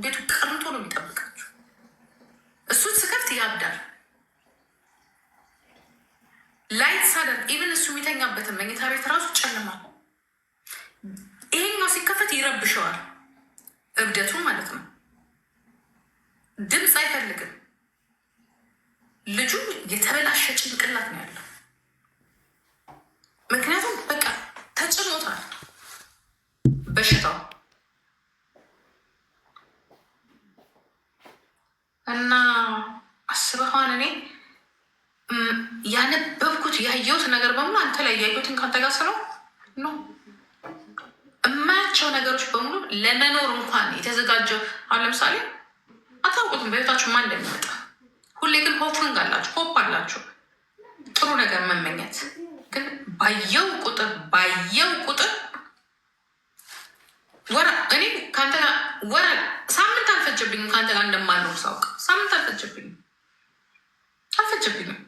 ቤቱ ቀርቶ ነው የሚጠብቃችሁ። እሱን ስከፍት ያብዳል። Light ሳደርግ even እሱ የሚተኛበትን መኝታ ቤት ራሱ ጨልማ፣ ይሄኛው ሲከፈት ይረብሸዋል። እብደቱ ማለት ነው። ድምፅ አይፈልግም። ልጁ የተበላሸ ጭንቅላት ነው ያለው። ምክንያቱም በቃ ተጭኖታል በሽታው። እና አስበኸዋን እኔ ያነበብኩት ያየሁት ነገር በሙሉ አንተ ላይ ያየሁትን ከአንተ ጋር ስለው ነው የማያቸው ነገሮች በሙሉ ለመኖር እንኳን የተዘጋጀው። አሁን ለምሳሌ አታውቁትም በህይወታችሁ ማን እንደሚመጣ። ሁሌ ግን hoping አላችሁ፣ hope አላችሁ፣ ጥሩ ነገር መመኘት። ግን ባየው ቁጥር ወራ እኔ ከአንተ ጋር ወራ ሳምንት አልፈጀብኝም። ከአንተ ጋር እንደማልኖር ሳውቅ ሳምንት አልፈጀብኝም አልፈጀብኝም።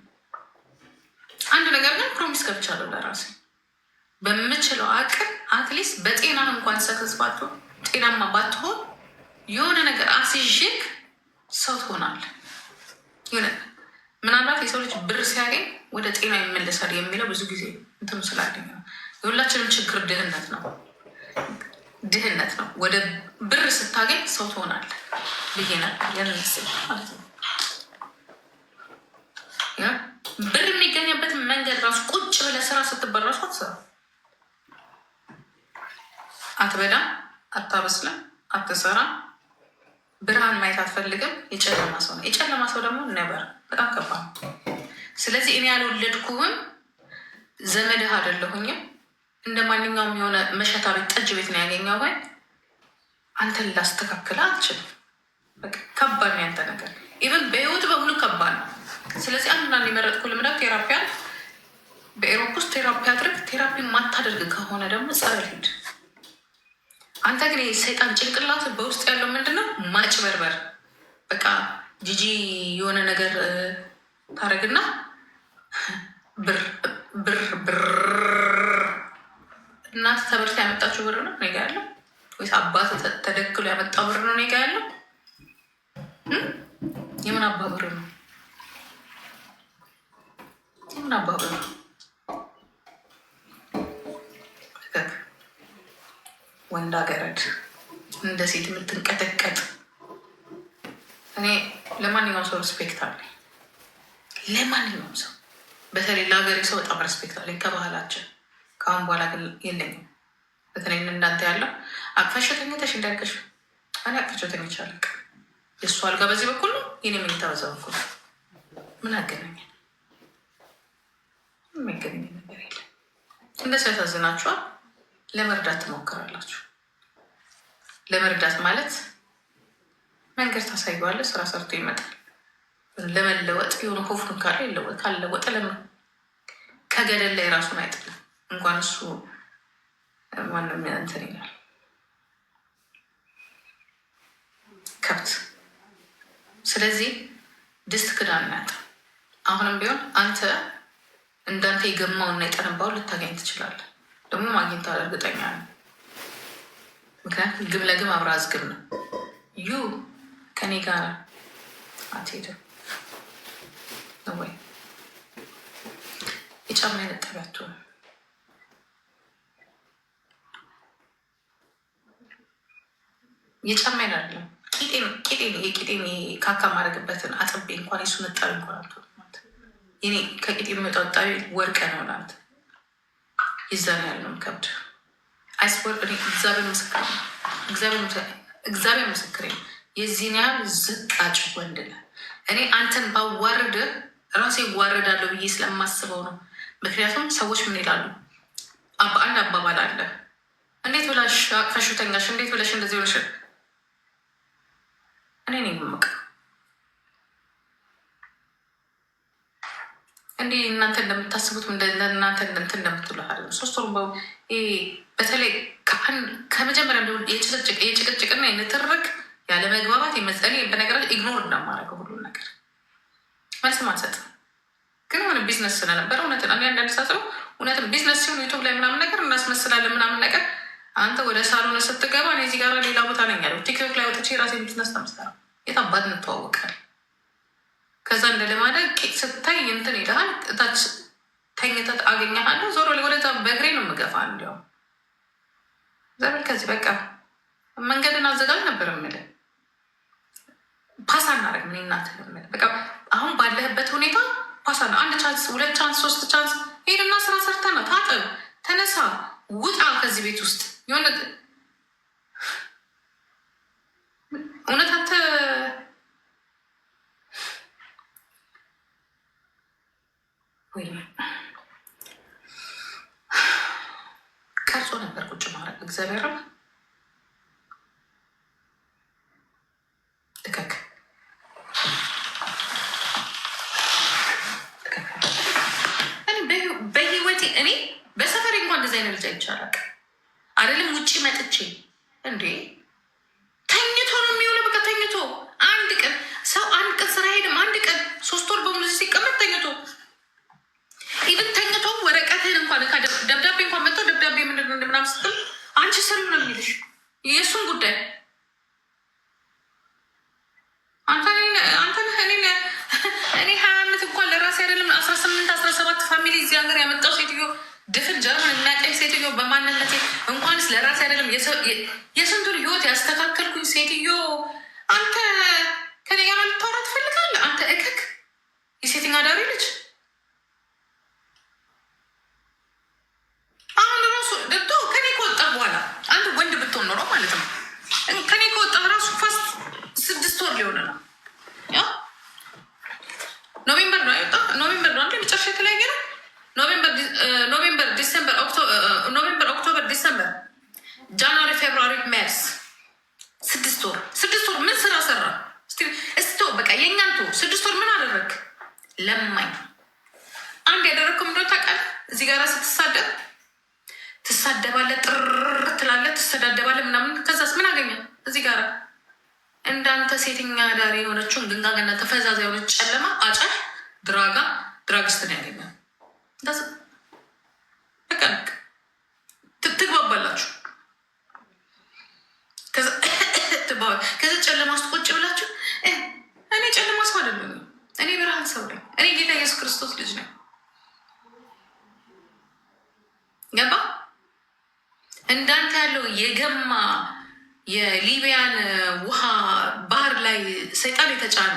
አንድ ነገር ግን promise ገብቻለሁ ለራሴ፣ በምችለው አቅም at least በጤና እንኳን success ባትሆን፣ ጤናማ ባትሆን፣ የሆነ ነገር አስይዤክ ሰው ትሆናለህ። የሆነ ምናልባት የሰው ልጅ ብር ሲያገኝ ወደ ጤና ይመለሳል የሚለው ብዙ ጊዜ እንትኑ ስላለኝ ነው። የሁላችንም ችግር ድህነት ነው፣ ድህነት ነው። ወደ ብር ስታገኝ ሰው ትሆናለህ ብዬ ነበር ያንን ማለት ነው። ብር የሚገኝበትን መንገድ ራሱ ቁጭ ብለህ ስራ ስትባል ራሱ አትሰራም። አትበላም፣ አታበስልም፣ አትሰራም፣ ብርሃን ማየት አትፈልግም። የጨለማ ሰው ነው። የጨለማ ሰው ደግሞ ነበር በጣም ከባድ ነው። ስለዚህ እኔ ያልወለድኩህም፣ ዘመድህ አይደለሁኝም። እንደ ማንኛውም የሆነ መሸታ ቤት፣ ጠጅ ቤት ነው ያገኘው። ወይ አንተን ላስተካክል አልችልም። ከባድ ነው ያንተ ነገር፣ even በህይወት በሙሉ ከባድ ነው። ስለዚህ አንዳንድ የመረጥኩ ልምዳ therapy አለ። በ Europe ውስጥ therapy አድርግ። Therapy ማታደርግ ከሆነ ደግሞ ጸበል ሂድ። አንተ ግን ሰይጣን ጭንቅላት በውስጥ ያለው ምንድነው? ማጭበርበር። በቃ ጂጂ የሆነ ነገር ታደርግና ብር ብር ብር፣ እናት ተበርታ ያመጣችው ብር ነው እኔ ጋ ያለው ወይስ አባት ተደክሎ ያመጣው ብር ነው እኔ ጋ ያለው? የምን አባ ብር ነው? የምን አባ ብር ነው? ወንድ አገረድ፣ እንደ ሴት የምትንቀጠቀጥ። እኔ ለማንኛውም ሰው respect አለኝ። ለማንኛውም ሰው፣ በተለይ ለሀገሬ ሰው በጣም respect አለኝ ከባህላችን። ከአሁን በኋላ ግን የለኝም። በተለይ እንዳንተ ያለው አቅፈሽ ተኝተሽ እንዳልከሽ እኔ አቅፈቸው ተኝቼ አላውቅም። የእሱ አልጋ በዚህ በኩል ነው፣ የኔ መኝታ በዛ በኩል ነው። ምን አገናኘን? የሚገናኝ ነገር የለም። እንደሱ ያሳዝናችኋል። ለመርዳት ትሞክራላችሁ። ለመርዳት ማለት መንገድ ታሳየዋለህ፣ ስራ ሰርቶ ይመጣል። ለመለወጥ የሆነ hope ን ካለ ይለወጥ፣ ካለወጠ ለምን ከገደል ላይ ራሱን አይጥልም? እንኳን እሱ ማንም እንትን ይላል ከብት። ስለዚህ ድስት ክዳን ናት። አሁንም ቢሆን አንተ እንዳንተ የገማውና የጠነባውን ልታገኝ ትችላለህ። ደግሞ ማግኘት እርግጠኛ ነው። ምክንያቱም ግም ለግም አብራ አዝግም ነው። You ከኔ ጋር አትሄድም ወይ? የጫማ የነጠቢያቱ የጫማ አይደለም፣ የቂጤን ካካ ማድረግበትን አጥቤ እንኳን የሱ ነጣቢ እንኳን አልትሆንም። የኔ ከቂጤ የሚወጣው ጣቢ ወርቀ ነው ላት ይዛን ያለው ከብድ I swear እግዚአብሔር ምስክር ነው። እግዚአብሔር ምስክሬ ነው። የዚህን ያህል ዝቃጭ ወንድ ነህ። እኔ አንተን ባዋርድ ራሴ ይዋረዳለሁ ብዬ ስለማስበው ነው። ምክንያቱም ሰዎች ምን ይላሉ? አንድ አባባል አለ። እንዴት ብለሽ አቅፈሽው ተኛሽ? እንዴት ብለሽ እንደዚህ ሆነሽ? እኔ ነኝ የምመቀው። እንዲህ እናንተ እንደምታስቡት እናንተ እንትን እንደምትሉ አይደለም። 3 ወር በተለይ ከመጀመሪያ ቢሆን የጭቅጭቅና የንትርክ ያለመግባባት የመጸኔ በነገራችን ignore እንደማደርገው ሁሉን ነገር መልስም አልሰጥም። ግን የሆነ ቢዝነስ ስለነበረ እውነትን አንዳንድ ሳስበው እውነትም ቢዝነስ ሲሆን YouTube ላይ ምናምን ነገር እናስመስላለን ምናምን ነገር። አንተ ወደ ሳሎን ስትገባ እኔ እዚህ ጋር ሌላ ቦታ ነኝ ያለው። ቲክቶክ ላይ ወጥቼ ራሴን ቢዝነስ ነው የምሰራው። የት አባት እንተዋወቃለን? ከዛ እንደ ልማደ ቂጥ ስታይ እንትን ይልሃል። እታች ተኝተህ አገኘሃለሁ። ዞሮ ወደዛ በእግሬ ነው የምገፋ። እንዲያውም ዘበል ከዚህ በቃ መንገድን አዘጋጅ ነበር የምልህ። Pass አናደርግም። እኔ እናትህ የምልህ በቃ አሁን ባለህበት ሁኔታ pass አና አንድ chance፣ ሁለት chance፣ ሶስት chance ሄድና ስራ ሰርተህ ነው ታጠብ፣ ተነሳ፣ ውጣ ከዚህ ቤት ውስጥ የሆነ እውነት አንተ ወይ ቀርጾ ነበር ቁጭ ማድረግ እግዚአብሔር ልከክ በህይወቴ እኔ በሰፈሬ እንኳን እንደዚህ አይነት ልጅ አይቻልም። አይደለም ውጭ መጥቼ እንዴ ተኝቶ ነው የሚውለው። በቃ ተኝቶ አንድ ቀን ሰው አንድ ቀን ስራ ሄድም አንድ ቀን 3 ወር በሙሉ ሲቀመጥ ተኝቶ even ተኝቶ ወረቀትህን እንኳን ደብዳቤ እንኳን መጥቶ ደብዳቤ ምንድን ነው ምናምን ስትል አንቺ ስሩ ነው የሚልሽ የእሱን ጉዳይ አንተ እኔ 20 ዓመት እንኳን ለራሴ አይደለም 18 17 family እዚህ ሀገር ያመጣው ሴትዮ ድፍን ጀርመን የሚያቀኝ ሴትዮ በማንነቴ እንኳንስ ለራሴ አይደለም የስንቱን ህይወት ያስተካከልኩኝ ሴትዮ አንተ ከኔ ጋር ልታወራ ትፈልጋለህ? አንተ እከክ የሴተኛ አዳሪ ልጅ። አሁን ራሱ ደቶ ከኔ ከወጣ በኋላ አንተ ወንድ ብትሆን ኖሮ ማለት ነው ከኔ ከወጣ ራሱ fast 6 ወር ሊሆን ነው። November ነው አይወጣ November ነው አንተ መጨረሻ የተለያየ ነው። November፣ December፣ November፣ October፣ December፣ January፣ February፣ March 6 ወር 6 ወር ምን ስራ ሰራ? እስቲ በቃ የእኛን ተወው። 6 ወር ምን አደረግ? ለማኝ አንድ ያደረግከው ምንድን ነው ታውቃለህ? እዚህ ጋር ስትሳደብ ትሳደባለህ፣ ጥር ትላለህ፣ ትሰዳደባለህ ምናምን። ከዛስ ምን አገኘ? እዚህ ጋር እንዳንተ ሴተኛ አዳሪ የሆነችውን ግንጋገና ተፈዛዛ የሆነች ጨለማ አጫሽ ድራጋ druggist ን ያገኛል። በቃ ትግባባላችሁ። ከዛ ጨለማ ውስጥ ቁጭ ብላችሁ እኔ ጨለማ ሰው አይደለም፣ እኔ ብርሃን ሰው ነኝ። እኔ ጌታ ኢየሱስ ክርስቶስ ልጅ ነኝ። ገባ? እንዳንተ ያለው የገማ የሊቢያን ውሃ ባህር ላይ ሰይጣን የተጫነ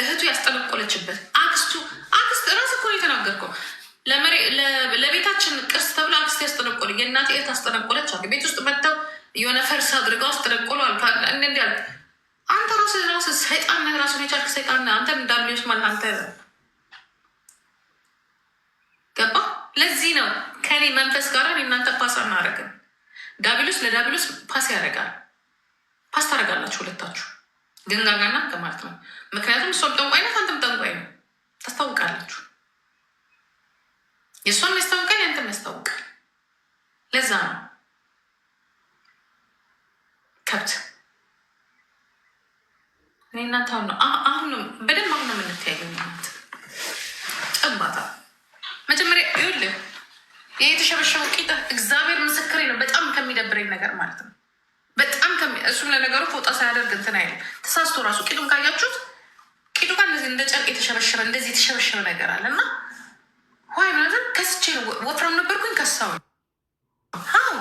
እህቱ ያስጠለቆለችበት አክስቱ አክስት ራስ እኮ ነው የተናገርከው። ለቤታችን ቅርስ ተብሎ አክስት ያስጠነቆለ የእናቴ እህት አስጠነቆለች አለ። ቤት ውስጥ መጥተው የሆነ ፈርስ አድርገው አስጠነቆሉ አለ። እንዲህ አለ። አንተ ራስህ ራስህ ሰይጣን ነህ። ራሱን የቻልክ ሰይጣን ነህ። አንተ እንዳብሊዮስ ማለት አንተ ገባ። ለዚህ ነው ከኔ መንፈስ ጋር እናንተ pass አናደርግም። ዳቢሎስ ለዳቢሎስ pass ያደርጋል። Pass ታደርጋላችሁ ሁለታችሁ ግንጋጋና ማለት ነው። ምክንያቱም እሷም ጠንቋይ ናት፣ አንተም ጠንቋይ ነው። ታስታውቃላችሁ። የእሷም ያስታውቃል፣ ያንተም ያስታውቃል። ለዛ ነው ከብት እኔ እናንተ አሁን ነው አሁን በደንብ አሁን ነው የምንተያየው። እናንተ ጨባታ መጀመሪያ ይኸውልህ ይሄ የተሸበሸበው ቂጥ እግዚአብሔር ምስክሬ ነው። በጣም ከሚደብረኝ ነገር ማለት ነው። በጣም እሱም ለነገሩ ፎጣ ሳያደርግ እንትን አይልም። ተሳስቶ ራሱ ቂጡን ካያችሁት ቂጡ ጋር እንደዚህ እንደ ጨርቅ የተሸበሸበ እንደዚህ የተሸበሸበ ነገር አለ እና ዋይ ምናምን ከስቼ ወፍራም ነበርኩኝ ከሳው አዎ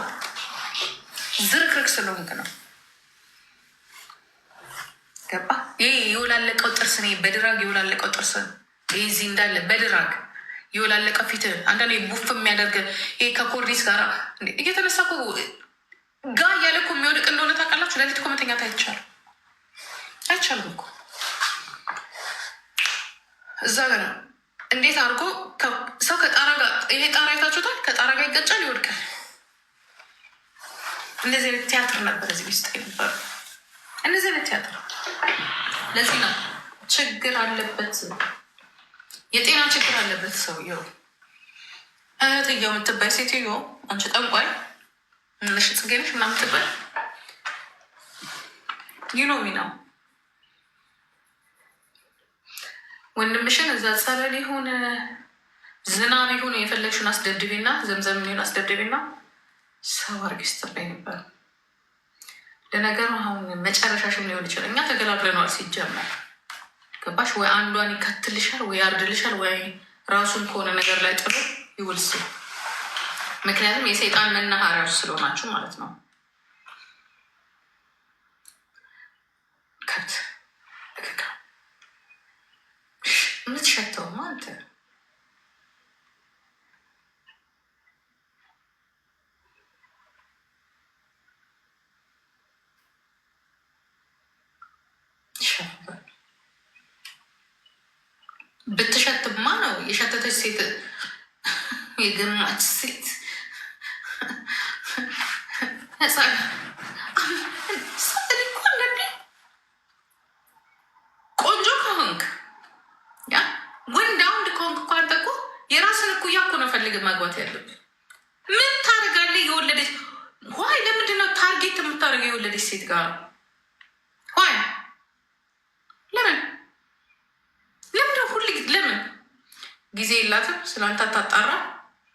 ዝርክርክ ስለሆንክ ነው። ገባ? ይህ የወላለቀው ጥርስ ነው። በ drug የወላለቀው ጥርስ ይህ እዚህ እንዳለ በ drug የወላለቀው ፊት አንዳንዴ ቡፍ የሚያደርግ ይሄ ከኮርኒስ ጋር እየተነሳ እኮ ጋ እያለ እኮ የሚወድቅ እንደሆነ ታውቃላችሁ። ሌሊት እኮ መተኛት አይቻልም፣ አይቻልም እኮ እዛ ጋ ነው። እንዴት አድርጎ ሰው ከጣራ ጋር ይሄ ጣራ አይታችሁታል። ከጣራ ጋር ይገጫል፣ ይወድቃል። እንደዚህ አይነት ቲያትር ነበር እዚህ ውስጥ የነበሩ እንደዚህ አይነት ቲያትር። ለዚህ ነው ችግር አለበት፣ የጤና ችግር አለበት ሰውየው። እህትየው የምትባይ ሴትዮ አንቺ ጠንቋይ ነሽ፣ ጽጌ ነሽ ምናምን ትባይ you know me ነው። ወንድምሽን እዛ ጸበል ይሁን ዝናብ ይሁን የፈለግሽውን አስደብድቤና ዘምዘም ይሁን አስደብድቤና ሰው አድርጌ ስትባይ ነበር። ለነገሩ አሁን መጨረሻሽም ሊሆን ይችላል። እኛ ተገላግለነዋል። ሲጀመር ገባሽ ወይ? አንዷን ይከትልሻል ወይ ያርድልሻል ወይ ራሱን ከሆነ ነገር ላይ ጥሎ ይውልስ። ምክንያቱም የሰይጣን መናኸሪያዎች ስለሆናችሁ ማለት ነው። ከብት የምትሸተውማ አንተ። ብትሸትማ ነው የሸተተች ሴት፣ የገማች ሴት። እኮ አንዳንዴ ቆንጆ ከሆንክ፣ ያ ወንድ አሁን ከሆንክ እኮ አንተ እኮ የራስን እኩያ እኮ ነው ፈልግ ማግባት ያለብህ። ምን ታደርጋለህ? የወለደች why ለምንድን ነው target የምታደርገው የወለደች ሴት ጋር? Why? ለምን ለምን ሁል ለምን ጊዜ የላትም? ስለአንተ አታጣራ።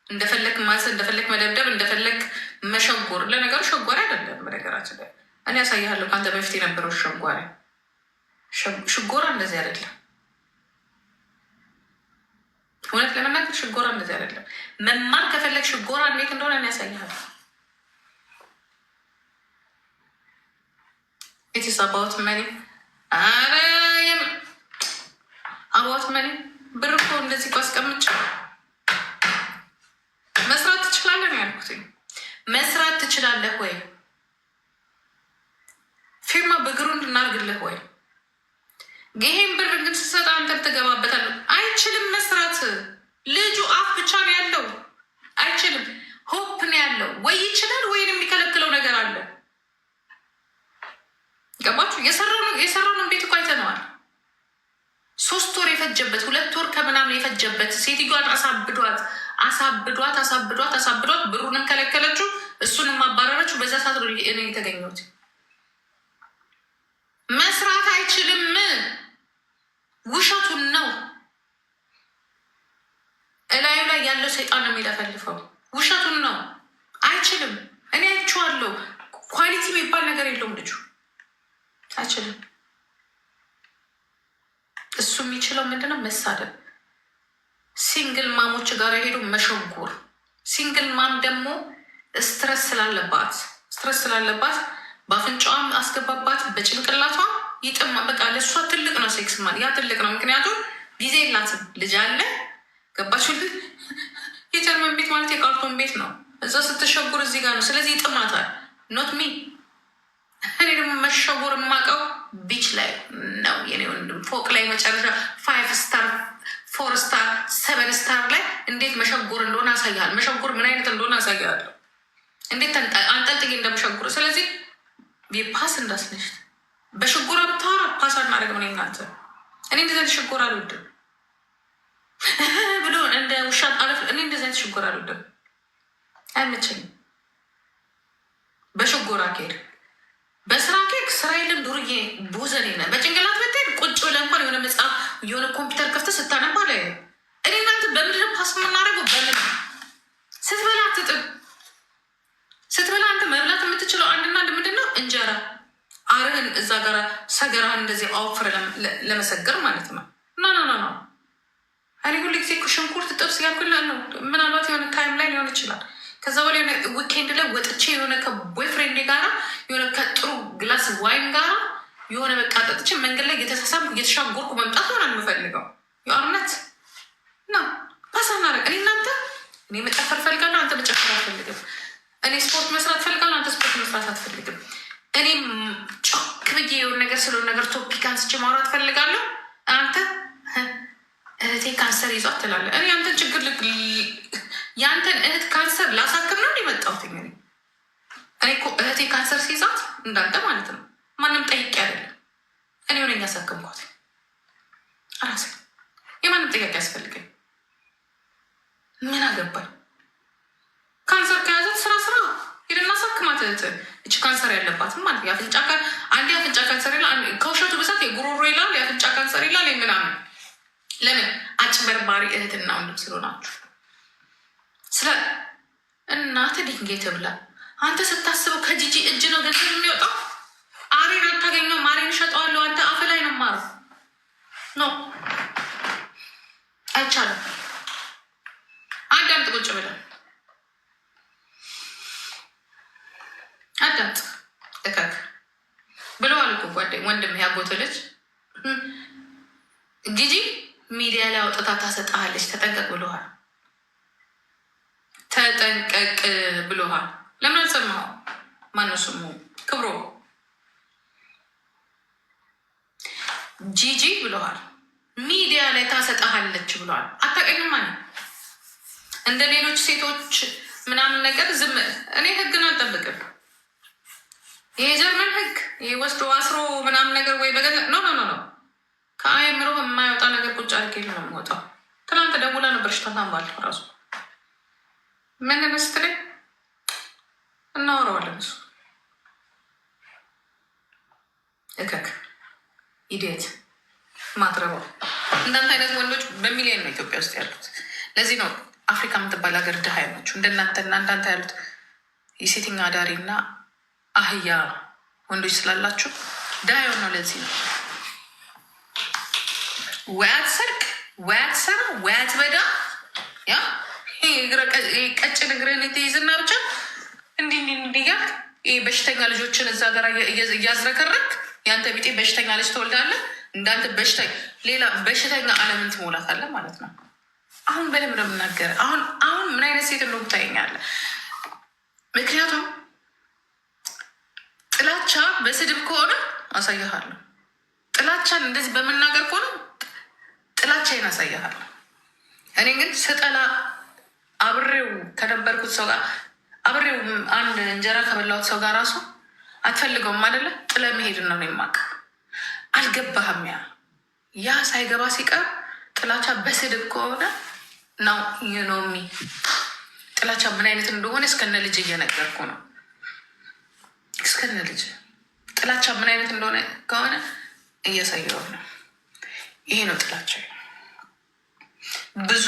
እንደፈለግ ማዘ እንደፈለግ መደብደብ፣ እንደፈለግ መሸጎር። ለነገሩ ሸጓሪ አይደለም። በነገራችን ላይ እኔ ያሳይሃለሁ። ከአንተ በፊት የነበረው ሸጓሪ ሽጎራ እንደዚህ አይደለም። እውነት ለመናገር ሽጎራ እንደዚህ አይደለም። መማር ከፈለግ ሽጎራ እንዴት እንደሆነ እኔ ያሳይሃለሁ። It's about money። ኧረ about money። ብር እኮ እንደዚህ እኮ አስቀምጬ መስራት ትችላለህ ነው ያልኩት። መስራት ትችላለህ ወይ? ፊርማ በግሩ እንድናርግልህ ወይ? ይሄን ብር ግን ስትሰጥ አንተ ትገባበታለህ። አይችልም መስራት። ልጁ አፍ ብቻ ነው ያለው። አይችልም። Hope ነው ያለው። ወይ ይችላል ወይን የሚከለክለው ነገር አለ። ገባችሁ? የሰራውን ቤት እኮ አይተነዋል። 3 ወር የፈጀበት፣ 2 ወር ከምናምን የፈጀበት፣ ሴትዮዋን አሳብዷት አሳብዷት አሳብዷት አሳብዷት፣ ብሩንም ከለከለችው፣ እሱንም አባረረችው። በዛ ሰዓት ነው እኔ የተገኘሁት። መስራት አይችልም። ውሸቱን ነው። እላዩ ላይ ያለው ሰይጣን ነው የሚለፈልፈው። ውሸቱን ነው። አይችልም። እኔ አይቼዋለሁ። Quality የሚባል ነገር የለውም ልጁ፣ አይችልም። እሱ የሚችለው ምንድነው? መሳደብ፣ Single mom ኦች ጋር ሄዱ መሸጎር። Single mom ደግሞ stress ስላለባት በአፍንጫዋም አስገባባት፣ በጭንቅላቷ ይጥማ። በቃ ለእሷ ትልቅ ነው ሴክስ ማለት፣ ያ ትልቅ ነው። ምክንያቱም ጊዜ የላትም፣ ልጅ አለ። ገባችሁ? የጀርመን ቤት ማለት የካርቶን ቤት ነው። እዛ ስትሸጉር እዚህ ጋር ነው። ስለዚህ ይጥማታል። Not me። እኔ ደግሞ መሸጎር የማውቀው beach ላይ ነው የኔ ወንድም፣ ፎቅ ላይ መጨረሻ five star፣ four star፣ seven star ላይ እንዴት መሸጎር እንደሆነ አሳይሃል። መሸጎር ምን አይነት እንደሆነ አሳይሃለሁ። እንዴት አንጠልጥዬ እንደምሸጉር። ስለዚህ pass እንዳስነሽ በሽጎራ ብታወራ pass አናደርግም። እኔ እናንተ እኔ እንደዚህ አይነት ሽጎራ አልወድም ብሎ እንደ ውሻ አለፍ። እኔ እንደዚህ አይነት ሽጎራ አልወድም፣ አይመቸኝም። በሽጎራ ከሄድ፣ በስራ ከሄድክ ስራ የለም፣ ዱርዬ ቦዘኔ ነህ። በጭንቅላት ብትሄድ ቁጭ ብለህ እንኳን የሆነ መጽሐፍ የሆነ ኮምፒውተር ከፍተህ ስታነባ ላይ እኔ እናንተ በምንድን ነው pass የምናደርገው? በምን ስትበላ አትጥም። ስትበላ አንተ መብላት የምትችለው አንድና አንድ ምንድን ነው? እንጀራ። አርህን እዛ ጋራ ሰገራህን እንደዚህ አወፍረ ለመሰገር ማለት ነው። No, no, no, no። እኔ ሁሉ ጊዜ እኮ ሽንኩርት ጥብስ ያልኩኝ ነው። ምናልባት የሆነ time ላይ ሊሆን ይችላል። ከዛ በኋላ የሆነ weekend ላይ ወጥቼ የሆነ ከ boyfriend ጋራ የሆነ ከጥሩ glass wine ጋራ የሆነ በቃ ጠጥቼ መንገድ ላይ እየተሳሳምኩ እየተሻጎርኩ መምጣት ሆነ የምፈልገው። የእውነት ነው። Pass አናደርግ። እኔ እናንተ እኔ መጨፈር ፈልጋለሁ፣ አንተ መጨፈር አትፈልግም። እኔ ስፖርት መስራት ፈልጋለሁ፣ አንተ ስፖርት መስራት አትፈልግም። እኔ ጮክ ብዬ የሆነ ነገር ስለሆነ ነገር topic አንስቼ ማውራት ፈልጋለሁ፣ አንተ እህቴ ካንሰር ይዟት ትላለህ። እኔ ያንተን ችግር፣ የአንተን እህት ካንሰር ላሳክም ነው የመጣሁት። እኔ እኮ እህቴ ካንሰር ሲይዛት እንዳንተ ማለት ነው ማንም ጠይቄ አይደለም፣ እኔ ሆነኝ ያሳክምኳት ራሴ። የማንም ጥያቄ ያስፈልገኝ ምን አገባኝ? ካንሰር ከያዛት ስራ ስራ ሄደና ሳክማት እህት። እች ካንሰር ያለባትም ማለት የአፍንጫ፣ አንዴ የአፍንጫ ካንሰር ይላል፣ ከውሸቱ ብዛት የጉሮሮ ይላል፣ የአፍንጫ ካንሰር ይላል ምናምን። ለምን? አጭበርባሪ እህትና ወንድም ስለሆናችሁ። ስለ እናት ድንጋይ ተብላ አንተ ስታስበው ከጂጂ እጅ ነው ገንዘብ የሚወጣው። አሬን አታገኘውም። አሬን እሸጠዋለሁ። አንተ አፍ ላይ ነው ማሩ። No፣ አይቻልም። አዳምጥ፣ ቁጭ ብለን አዳምጥ። እከክ ብለዋል እኮ ጓደኝ ወንድም ያጎት ልጅ ጂጂ ሚዲያ ላይ አውጥታ ታሰጣሃለች፣ ተጠንቀቅ ብለዋል። ተጠንቀቅ ብለዋል። ለምን አልሰማኸው? ማነው ስሙ? ክብሮ ጂጂ ብለዋል። ሚዲያ ላይ ታሰጣሃለች ብለዋል። አታውቅኝም ማለት እንደ ሌሎች ሴቶች ምናምን ነገር ዝም እኔ ህግን አልጠብቅም። ይሄ የጀርመን ህግ ይሄ ወስዶ አስሮ ምናምን ነገር ወይ በገ no, no, no, no፣ ከአእምሮ የማይወጣ ነገር ቁጭ አድርጌ ነው የምወጣው። ትናንት ደውላ ነበር ሽታታን ራሱ ምን ስትለኝ እናወራዋለን። እሱ እከክ idiot ማትረባው እንዳንተ አይነት ወንዶች በሚሊዮን ነው ኢትዮጵያ ውስጥ ያሉት። ለዚህ ነው አፍሪካ የምትባል ሀገር ድሃ የሆነችው። እንደናንተና እንዳንተ ያሉት የሴተኛ አዳሪ እና አህያ ወንዶች ስላላችሁ ድሃ የሆነው ለዚህ ነው። ወይ አትሰርቅ፣ ወይ አትሰራ፣ ወይ አትበዳ። ያ ቀጭን እግርህን ትይዝና ብቻ እንዲህ እንዲህ እንዲህ እያልክ ይሄ በሽተኛ ልጆችን እዛ ጋር እያዝረከረክ የአንተ ቢጤ በሽተኛ ልጅ ትወልዳለህ። እንዳንተ በሽተኛ ሌላ በሽተኛ ዓለምን ትሞላታለህ ማለት ነው። አሁን በደንብ ነው የምናገር። አሁን አሁን ምን አይነት ሴት እንደሆንኩ ታየኛለህ። ምክንያቱም ጥላቻ በስድብ ከሆነ አሳይሃለሁ። ጥላቻን እንደዚህ በመናገር ከሆነ ጥላቻዬን አሳይሃለሁ። እኔ ግን ስጠላ አብሬው ከነበርኩት ሰው ጋር፣ አብሬው አንድ እንጀራ ከበላሁት ሰው ጋር ራሱ አትፈልገውም አይደለ? ጥለ መሄድ ነው የማውቅ። አልገባህም? ያ ሳይገባ ሲቀር ጥላቻ በስድብ ከሆነ now you know me። ጥላቻ ምን አይነት እንደሆነ እስከነ ልጅ እየነገርኩ ነው። እስከነ ልጅ ጥላቻ ምን አይነት እንደሆነ ከሆነ እያሳየው ነው። ይሄ ነው ጥላቻ። ብዙ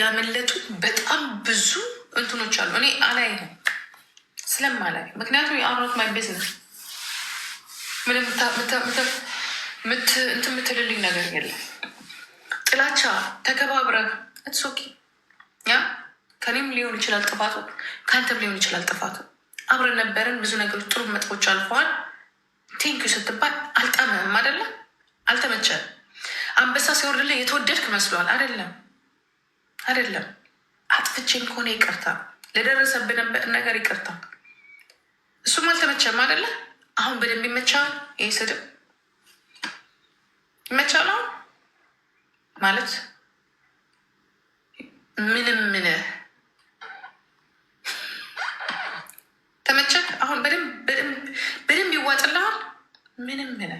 ያመለጡ በጣም ብዙ እንትኖች አሉ። እኔ አላይህም ስለማላይ፣ ምክንያቱም you're not my business። ምንም እንትን የምትልልኝ ነገር የለም። ጥላቻ ተከባብረህ it's okay። Yeah፣ ከኔም ሊሆን ይችላል ጥፋቱ፣ ከአንተም ሊሆን ይችላል ጥፋቱ። አብረን ነበርን፣ ብዙ ነገሮች ጥሩ መጥፎች አልፈዋል። Thank you ስትባል አልጣምህም አይደለ? አልተመቸህም። አንበሳ ሲወርድልህ የተወደድክ መስሏል። አይደለም፣ አይደለም። አጥፍቼም ከሆነ ይቅርታ፣ ለደረሰብን ነገር ይቅርታ። እሱም አልተመቸም አይደለ? አሁን በደንብ ይመቻል። ይህ ስድብ ይመቻል። አሁን ማለት ምንም ምን ተመቸህ? አሁን በደንብ ይዋጥልሃል። ምንም ምን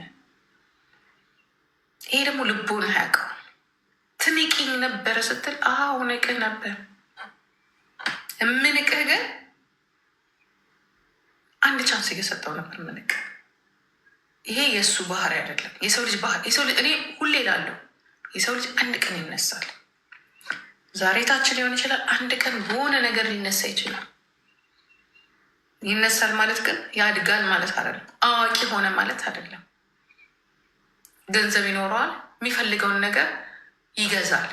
ይሄ ደግሞ ልቦና ያውቀዋል። ትንቂኝ ነበረ ስትል አዎ ንቅህ ነበር። የምንቅህ ግን አንድ chance እየሰጠው ነበር ምንቅህ። ይሄ የእሱ ባህሪ አይደለም፣ የሰው ልጅ ባህሪ። የሰው ልጅ እኔ ሁሌ እላለሁ፣ የሰው ልጅ አንድ ቀን ይነሳል። ዛሬ ታች ሊሆን ይችላል፣ አንድ ቀን በሆነ ነገር ሊነሳ ይችላል። ይነሳል ማለት ግን ያድጋል ማለት አይደለም። አዋቂ ሆነ ማለት አይደለም። ገንዘብ ይኖረዋል፣ የሚፈልገውን ነገር ይገዛል።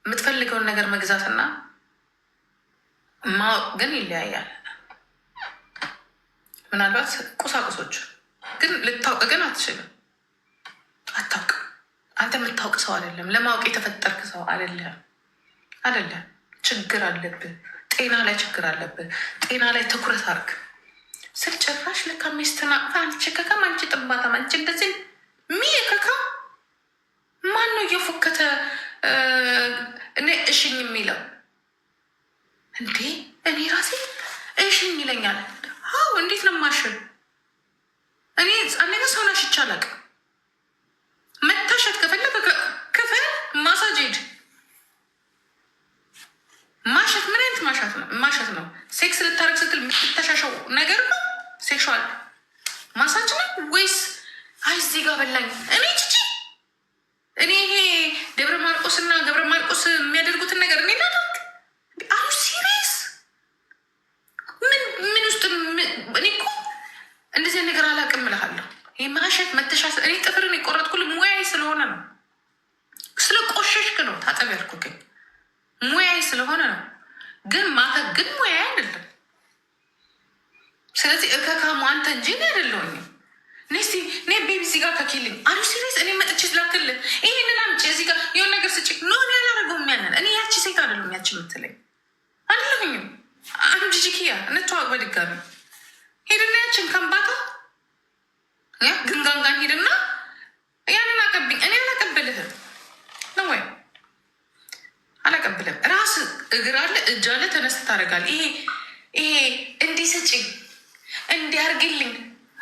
የምትፈልገውን ነገር መግዛትና ማወቅ ግን ይለያያል። ምናልባት ቁሳቁሶች ግን ልታውቅ ግን አትችልም። አታውቅም። አንተ የምታውቅ ሰው አይደለም። ለማወቅ የተፈጠርክ ሰው አይደለም። አይደለም። ችግር አለብህ። ጤና ላይ ችግር አለብህ። ጤና ላይ ትኩረት አድርግ ስል ጭራሽ ለካ ሚስትን አቅፋ አንቺ ከካም፣ አንቺ ጥባታም፣ አንቺ እንደዚህ ሚ ከካ። ማን ነው እየፎከተ እኔ እሽኝ የሚለው እንዴ? እኔ ራሴ እሽኝ ይለኛል። አዎ፣ እንዴት ነው ማሽን? እኔ አንደኛ ሰውን አሽቼ አላውቅም። መታሸት ከፈለገ ክፈል፣ ማሳጅ ሂድ። ማሸት ምን አይነት ማሸት ነው? ማሸት ነው። Sex ልታረግ ስትል የምትተሻሸው ነገር ነው። Sexual massage ነው ወይስ አይ እዚህ ጋር በላኝ? እኔ ቺቺ እኔ ይሄ ደብረ ማርቆስ እና ገብረ ማርቆስ የሚያደርጉትን ነገር እኔ ላደርግ? Are you serious? ምን ምን ውስጥ እንደዚህ ነገር አላውቅም እልሃለሁ። ይህ ማሸት መተሻሰ እኔ ጥፍርን የቆረጥኩልህ ሙያዬ ስለሆነ ነው። ስለ ቆሸሽክ ነው ታጠብ ያልኩህ፣ ሙያዬ ስለሆነ ነው። ግን ማከክ ግን ሙያዬ አይደለም። ስለዚህ እከካሙ አንተ እንጂ እኔ አይደለሁኝም። ነስቲ ኔ baby እዚህ ጋር ከኪልኝ are you serious እኔ መጥቼ ስላክልህ ይሄንን አምጪ እዚህ ጋር የሆነ ነገር ስጭ፣ no፣ እኔ አላደረገውም። ያንን እኔ ያቺ ሴት አይደለሁም፣ ያቺ የምትለኝ አይደለሁኝም። አንድ ጂጂኪያ እንተዋወቅ በድጋሚ። ሄድና ያችን ከምባታ ግንጋንጋን ሄድና ያንን አቀብኝ። እኔ አላቀብልህም ነው ወይ አላቀብልህም። ራስ እግር አለ፣ እጅ አለ፣ ተነስተ ታደርጋለህ። ይሄ እንዲህ ስጭኝ፣ እንዲህ አርግልኝ።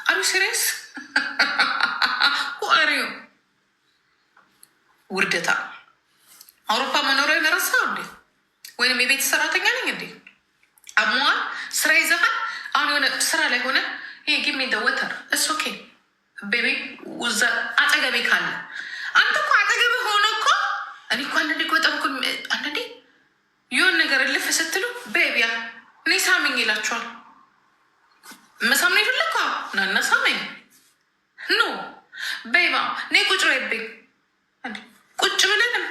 Are you serious? Who are you? ውርደታ። አውሮፓ መኖሪያ ረሳው እንዴ? ወይም የቤት ሰራተኛ ነኝ እንዴ? አሟል፣ ስራ ይዘሃል። አሁን የሆነ ስራ ላይ ሆነ ይሄ give me water፣ it's okay baby፣ እዛ አጠገቤ ካለ፣ አንተ እኮ አጠገቤ ሆኖ እኮ፣ እኔ እኮ አንዳንዴ እኮ በጣም እኮ አንዳንዴ የሆነ ነገር እልፍ ስትሉ baby ያ እኔ ሳምኝ ይላችኋል። መሳም ነው የፈለግከው? ናና ሳመኝ። No baby እኔ ቁጭ በይብኝ። ቁጭ ብለንም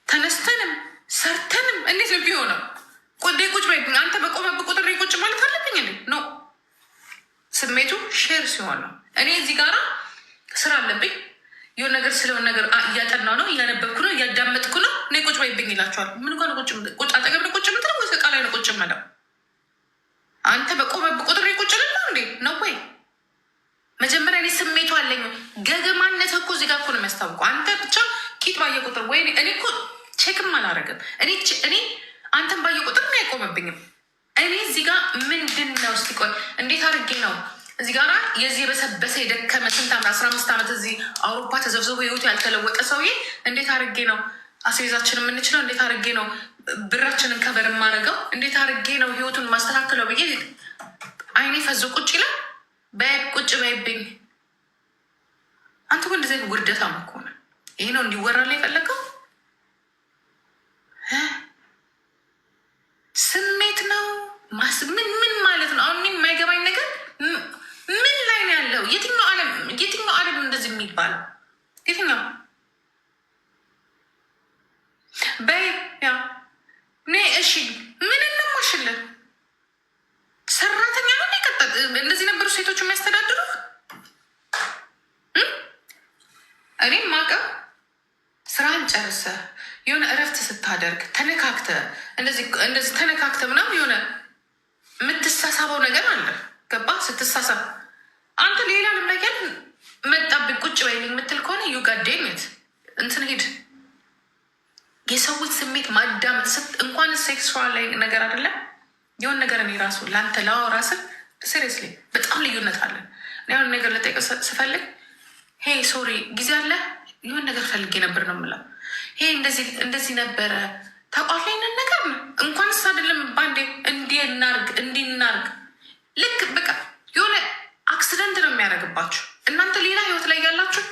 ተነስተንም ሰርተንም እንዴት ነው ቢሆነው? ቁጭ በይብኝ። አንተ በቆመብህ ቁጥር ቁጭ ማለት አለብኝ እንዴ? No፣ ስሜቱ share ሲሆን ነው። እኔ እዚህ ጋራ ስራ አለብኝ፣ የሆነ ነገር ስለሆነ ነገር እያጠናው ነው፣ እያነበብኩ ነው፣ እያዳመጥኩ ነው። እኔ ቁጭ በይብኝ ይላቸዋል። ምን እንኳን ቁጭ አጠገብ ነው ቁጭ የምትለው ወይስ እቃ ላይ ነው ቁጭ የምለው? አንተ በቆመብህ ቁጥር ቁጭ ልል ነው እንዴ? ነው ወይ? መጀመሪያ እኔ ስሜቱ አለኝ። ገገማነት እኮ እዚህ ጋር እኮ ነው የሚያስታውቀው። አንተ ብቻ ቂጥ ባየ ቁጥር ወይ እኔ እኮ check ም አላረግም። እኔ አንተን ባየ ቁጥር እኔ አይቆምብኝም። እኔ እዚህ ጋር ምንድን ነው፣ እስቲ ቆይ፣ እንዴት አድርጌ ነው እዚህ ጋራ የዚህ የበሰበሰ የደከመ ስንት ዓመት፣ 15 ዓመት እዚህ አውሮፓ ተዘብዝቦ ህይወቱ ያልተለወጠ ሰውዬ እንዴት አድርጌ ነው አስቤዛችን የምንችለው? እንዴት አድርጌ ነው ብራችንን cover የማደርገው? እንዴት አድርጌ ነው ህይወቱን ማስተካከለው ብዬ አይኔ ፈዞ ቁጭ ይላል። በይ ቁጭ በይብኝ። አንተ እኮ እንደዚህ ውርደታም እኮ ነህ። ይሄ ነው እንዲወራላ የፈለገው ስሜት ነው። ምን ምን ማለት ነው? አሁን የማይገባኝ ነገር ምን ላይ ነው ያለው? የትኛው ዓለም፣ የትኛው ዓለም እንደዚህ የሚባለው የትኛው? በይ ያ ኔ እሺ፣ ምን እንማሽለን? ሰራተኛ ነው እንደዚህ ነበሩ ሴቶች የሚያስተዳድሩ። እኔም ማቀው ስራን ጨርሰ የሆነ እረፍት ስታደርግ ተነካክተ እንደዚህ ተነካክተ ምናምን የሆነ የምትሳሳበው ነገር አለ። ገባ? ስትሳሳብ አንተ ሌላ ዓለም ላይ ያለ መጣብኝ ቁጭ በይልኝ የምትል ከሆነ you goddamn it እንትን ሂድ። የሰዎች ስሜት ማዳመጥ እንኳን sexual ላይ ነገር አይደለም፣ የሆነ ነገር እኔ ራሱ ለአንተ ላወራ ስል seriously በጣም ልዩነት አለን። የሆነ ነገር ልጠይቅ ስፈልግ hey sorry፣ ጊዜ አለ፣ የሆነ ነገር ፈልጌ ነበር ነው የምለው። Hey፣ እንደዚህ ነበረ ታውቃለህ፣ ይሄንን ነገር ነው እንኳንስ አይደለም በአንዴ እንዲህ እናርግ እንዲህ እናርግ። ልክ በቃ የሆነ accident ነው የሚያደርግባችሁ። እናንተ ሌላ ህይወት ላይ ያላችሁ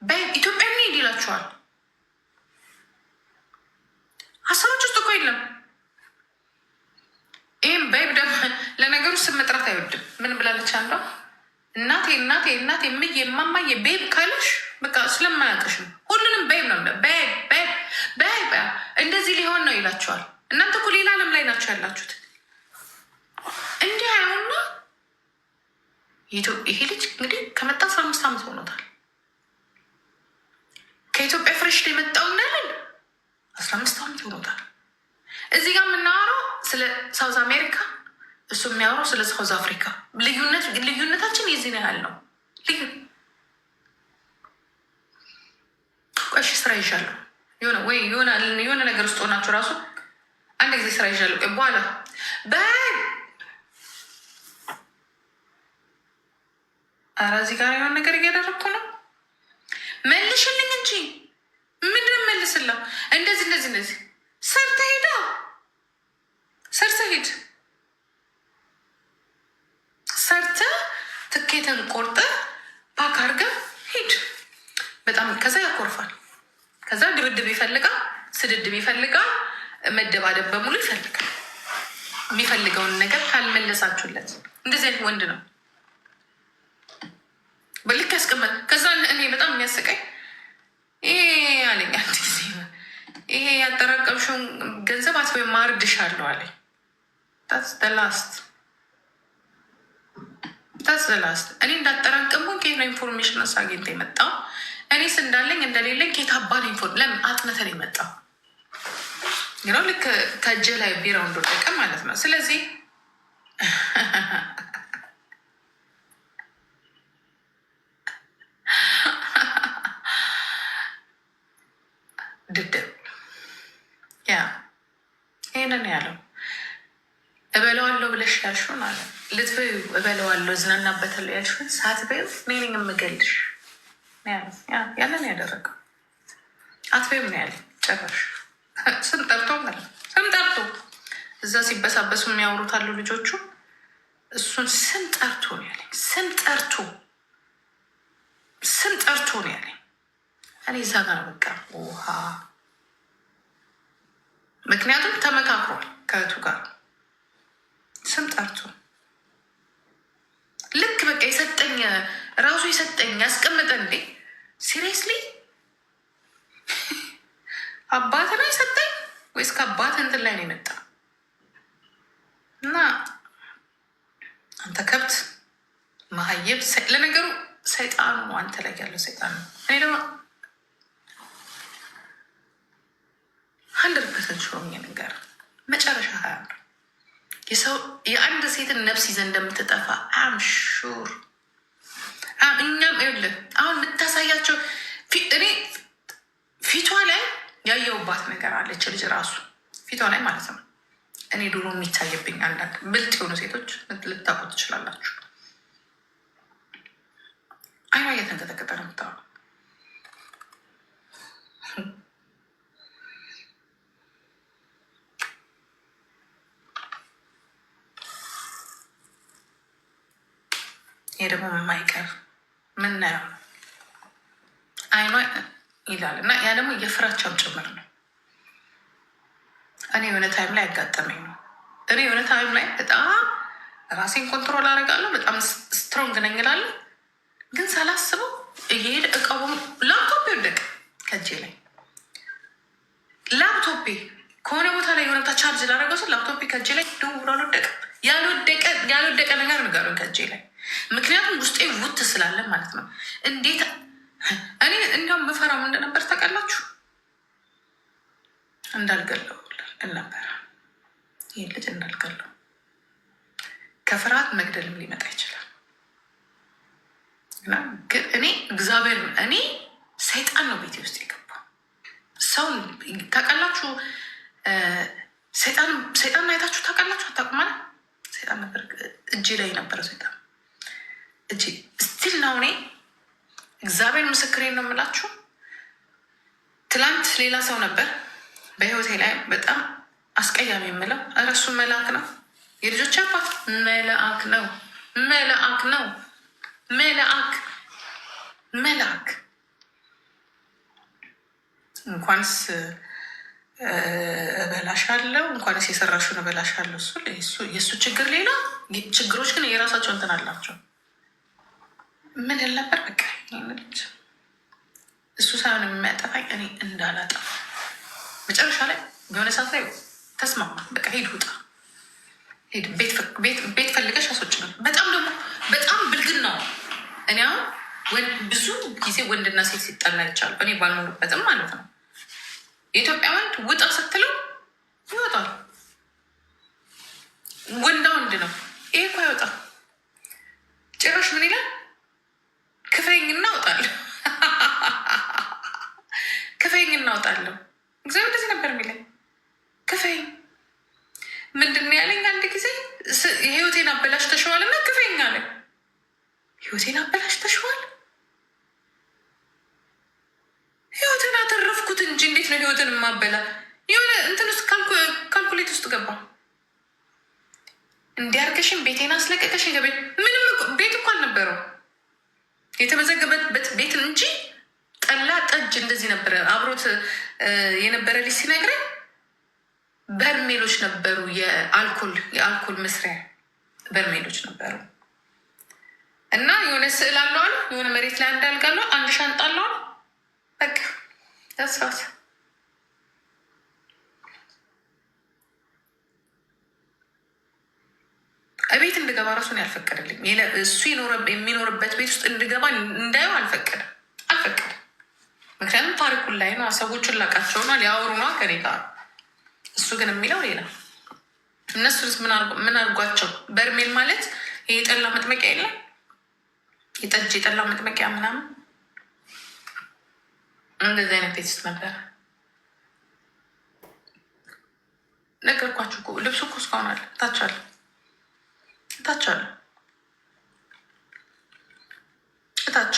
በኢትዮጵያ እንሂድ ይላችኋል። ሀሳቦች ውስጥ እኮ የለም። ይህም babe ደግሞ ለነገሩ ስም መጥራት አይወድም። ምን ብላለች አንዷ፣ እናቴ እናቴ እናቴ ምዬ እማማዬ babe ካለሽ በቃ ስለማያውቅሽ ነው። ሁሉንም babe ነው፣ babe babe babe እንደዚህ ሊሆን ነው ይላቸዋል። እናንተ እኮ ሌላ ዓለም ላይ ናቸው ያላችሁት። እንዲህ አይሆንና ይሄ ልጅ እንግዲህ ከመጣ 15 ዓመት ሆኖታል። ከኢትዮጵያ fresh ነው የመጣው እንዳለን 15 ዓመት ሆኖታል። እዚህ ጋር የምናወራው ስለ South America፣ እሱ የሚያወራው ስለ South Africa። ልዩነታችን የዚህን ያህል ነው። ልዩ ቆሽ ስራ ይዣለሁ የሆነ ወይ የሆነ ነገር ውስጥ ሆናችሁ ራሱ አንድ ጊዜ ስራ ይዣለሁ፣ ቆይ በኋላ በይ። ኧረ እዚህ ጋር የሆነ ነገር እያደረግኩ ነው፣ መልሽልኝ እንጂ። ምንድን ነው መልስለው? እንደዚህ እንደዚህ እንደዚህ ሰርተህ ሂዳ፣ ሰርተህ ሂድ፣ ሰርተህ ትኬትን ቆርጠህ pack አድርገህ ሂድ። በጣም ከዛ ያኮርፋል። ከዛ ድብድብ ይፈልጋል፣ ስድድብ ይፈልጋል፣ መደባደብ በሙሉ ይፈልጋል። የሚፈልገውን ነገር ካልመለሳችሁለት እንደዚህ አይነት ወንድ ነው። በልክ ያስቀመጥ። ከዛ እኔ በጣም የሚያስቀኝ ይሄ አለኝ አንድ ጊዜ፣ ይሄ ያጠራቀምሽውን ገንዘብ አትበይም ማርድሻለሁ አለኝ። That's the last, that's the last። እኔ እንዳጠራቀምኩኝ ከየት ነው information አግኝተህ የመጣው? እኔስ እንዳለኝ እንደሌለኝ ከየት አባል ለምን አጥንተን የመጣው ነው? ልክ ከእጅ ላይ ቢራው እንደወደቀ ማለት ነው። ስለዚህ ድድብ yeah ይህንን ያለው እበለዋለሁ ብለሽ ያልሽውን አለ፣ ልትበዩ እበለዋለሁ እዝናናበታለሁ ያልሽውን ሳትበዩ እኔ ነኝ የምገልሽ። ያንን ያደረገው አትበዩም ነው ያለኝ። ጭራሽ ስም ጠርቶ ማለት ነው። ስም ጠርቶ እዛ ሲበሳበሱ የሚያወሩት አሉ ልጆቹ። እሱን ስም ጠርቶ ነው ያለኝ። ስም ጠርቶ፣ ስም ጠርቶ ነው ያለኝ። እኔ እዛ ጋር በቃ ውሃ፣ ምክንያቱም ተመካክሯል ከእህቱ ጋር ስም ጠርቶ፣ ልክ በቃ የሰጠኝ ራሱ የሰጠኝ ያስቀመጠ፣ እንዴ seriously አባት ነው የሰጠኝ ወይስ ከአባት እንትን ላይ ነው የመጣ? እና አንተ ከብት መሀየብ፣ ለነገሩ ሰይጣኑ ነው አንተ ላይ ያለው ሰይጣን ነው። እኔ ደግሞ 100% sure ነገር መጨረሻ ሀያ ነው። የሰው የአንድ ሴትን ነፍስ ይዘህ እንደምትጠፋ I'm sure። እኛም ይኸውልህ አሁን የምታሳያቸው እኔ ፊቷ ላይ ያየውባት ነገር አለች ልጅ ራሱ ፊቷ ላይ ማለት ነው። እኔ ድሮ የሚታየብኝ አንዳንድ ብልጥ የሆኑ ሴቶች ልታውቁ ትችላላችሁ። አይኗ እየተንቀጠቀጠ ነው የምታወራው። ይሄ ደግሞ የማይቀር ምናየው ነው። አይኗ ይላል እና ያ ደግሞ የፍራቻም ጭምር ነው። እኔ የሆነ time ላይ ያጋጠመኝ ነው። እኔ የሆነ time ላይ በጣም ራሴን control አደርጋለሁ፣ በጣም strong ነኝ እላለሁ። ግን ሳላስበው እየሄደ እቃው ላፕቶፕ ወደቀ ከእጄ ላይ። ላፕቶፔ ከሆነ ቦታ ላይ የሆነ ቦታ charge ላደረገው ስል ላፕቶፔ ከእጄ ላይ ድው ብሎ አልወደቀም። ያልወደቀ ነገር ንገሩኝ ከእጄ ላይ፣ ምክንያቱም ውስጤ ውት ስላለ ማለት ነው። እንዴት እኔ እንዲያውም ምፈራው እንደነበር ታውቃላችሁ? እንዳልገለው ነበረ፣ ይህ ልጅ እንዳልገለው። ከፍርሃት መግደልም ሊመጣ ይችላል። እና ግን እኔ እግዚአብሔር እኔ ሰይጣን ነው ቤቴ ውስጥ የገባው። ሰው ታውቃላችሁ፣ ሰይጣን አይታችሁ ታውቃላችሁ? አታውቁም ማለት ሰይጣን ነበር እጄ ላይ የነበረው ሰይጣን እጄ still ነው። እኔ እግዚአብሔር ምስክሬን ነው የምላችሁ። ትላንት ሌላ ሰው ነበር በህይወቴ ላይ በጣም አስቀያሚ የምለው፣ እረሱ መልአክ ነው። የልጆች አባት መልአክ ነው። መልአክ ነው። መልአክ መልአክ። እንኳንስ እበላሻለሁ፣ እንኳንስ የሰራሽውን እበላሻለሁ። እሱ የእሱ ችግር ሌላ፣ ችግሮች ግን የራሳቸው እንትን አላቸው። ምን ል ነበር በቃ ልጅ እሱ ሳይሆን የሚያጠፋኝ እኔ እንዳላጠፋ መጨረሻ ላይ የሆነ ሰዓት ላይ ተስማማ። በቃ ሂድ ውጣ፣ ሂድ ቤት ፈልገሽ አስወጭ ነው። በጣም ደግሞ በጣም ብልግና ነው። እኔ አሁን ብዙ ጊዜ ወንድና ሴት ሲጠላ ይቻሉ እኔ ባልኖርበትም ማለት ነው። የኢትዮጵያ ወንድ ውጣ ስትለው ይወጣል። ወንዳ ወንድ ነው። ይሄ እኮ አይወጣም ጭራሽ። ምን ይላል? ክፈኝ እናወጣለሁ፣ ክፈኝ እናወጣለሁ። እግዚአብሔር እንደዚህ ነበር የሚለኝ። ክፈኝ ምንድን ነው ያለኝ? አንድ ጊዜ ህይወቴን አበላሽተሽዋል እና ክፈኝ አለኝ። ህይወቴን አበላሽተሽዋል? ህይወትን አተረፍኩት እንጂ እንዴት ነው ህይወትን የማበላ? የሆነ እንትን ውስጥ calculate ውስጥ ገባ። እንዲያርገሽን ቤቴን አስለቀቀሽን። ምንም ቤት እኮ አልነበረው የተመዘገበበት ቤት እንጂ ጠላ ጠጅ እንደዚህ ነበረ። አብሮት የነበረ ልጅ ሲነግረኝ በርሜሎች ነበሩ፣ የአልኮል መስሪያ በርሜሎች ነበሩ። እና የሆነ ስዕል አለው አሉ፣ የሆነ መሬት ላይ አንድ አልጋ አለው፣ አንድ ሻንጣ አለው አሉ። በቃ that's it። እቤት እንድገባ ራሱን ያልፈቀደልኝ፣ እሱ የሚኖርበት ቤት ውስጥ እንድገባ እንዳየው አልፈቀደም አልፈቀደም። ምክንያቱም ታሪኩን ላይ ነው፣ ሰዎቹን ላቃቸው ነው፣ ሊያወሩ ነው ከኔ ጋር። እሱ ግን የሚለው ሌላ። እነሱስ ምን አድርጓቸው? በርሜል ማለት ይሄ የጠላ መጥመቂያ የለም፣ የጠጅ የጠላ መጥመቂያ ምናምን፣ እንደዚህ አይነት ቤት ውስጥ ነበረ። ነገርኳችሁ እኮ፣ ልብሱ እኮ እስካሁን አለ፣ ታች አለ፣ እታች አለ፣ እታች።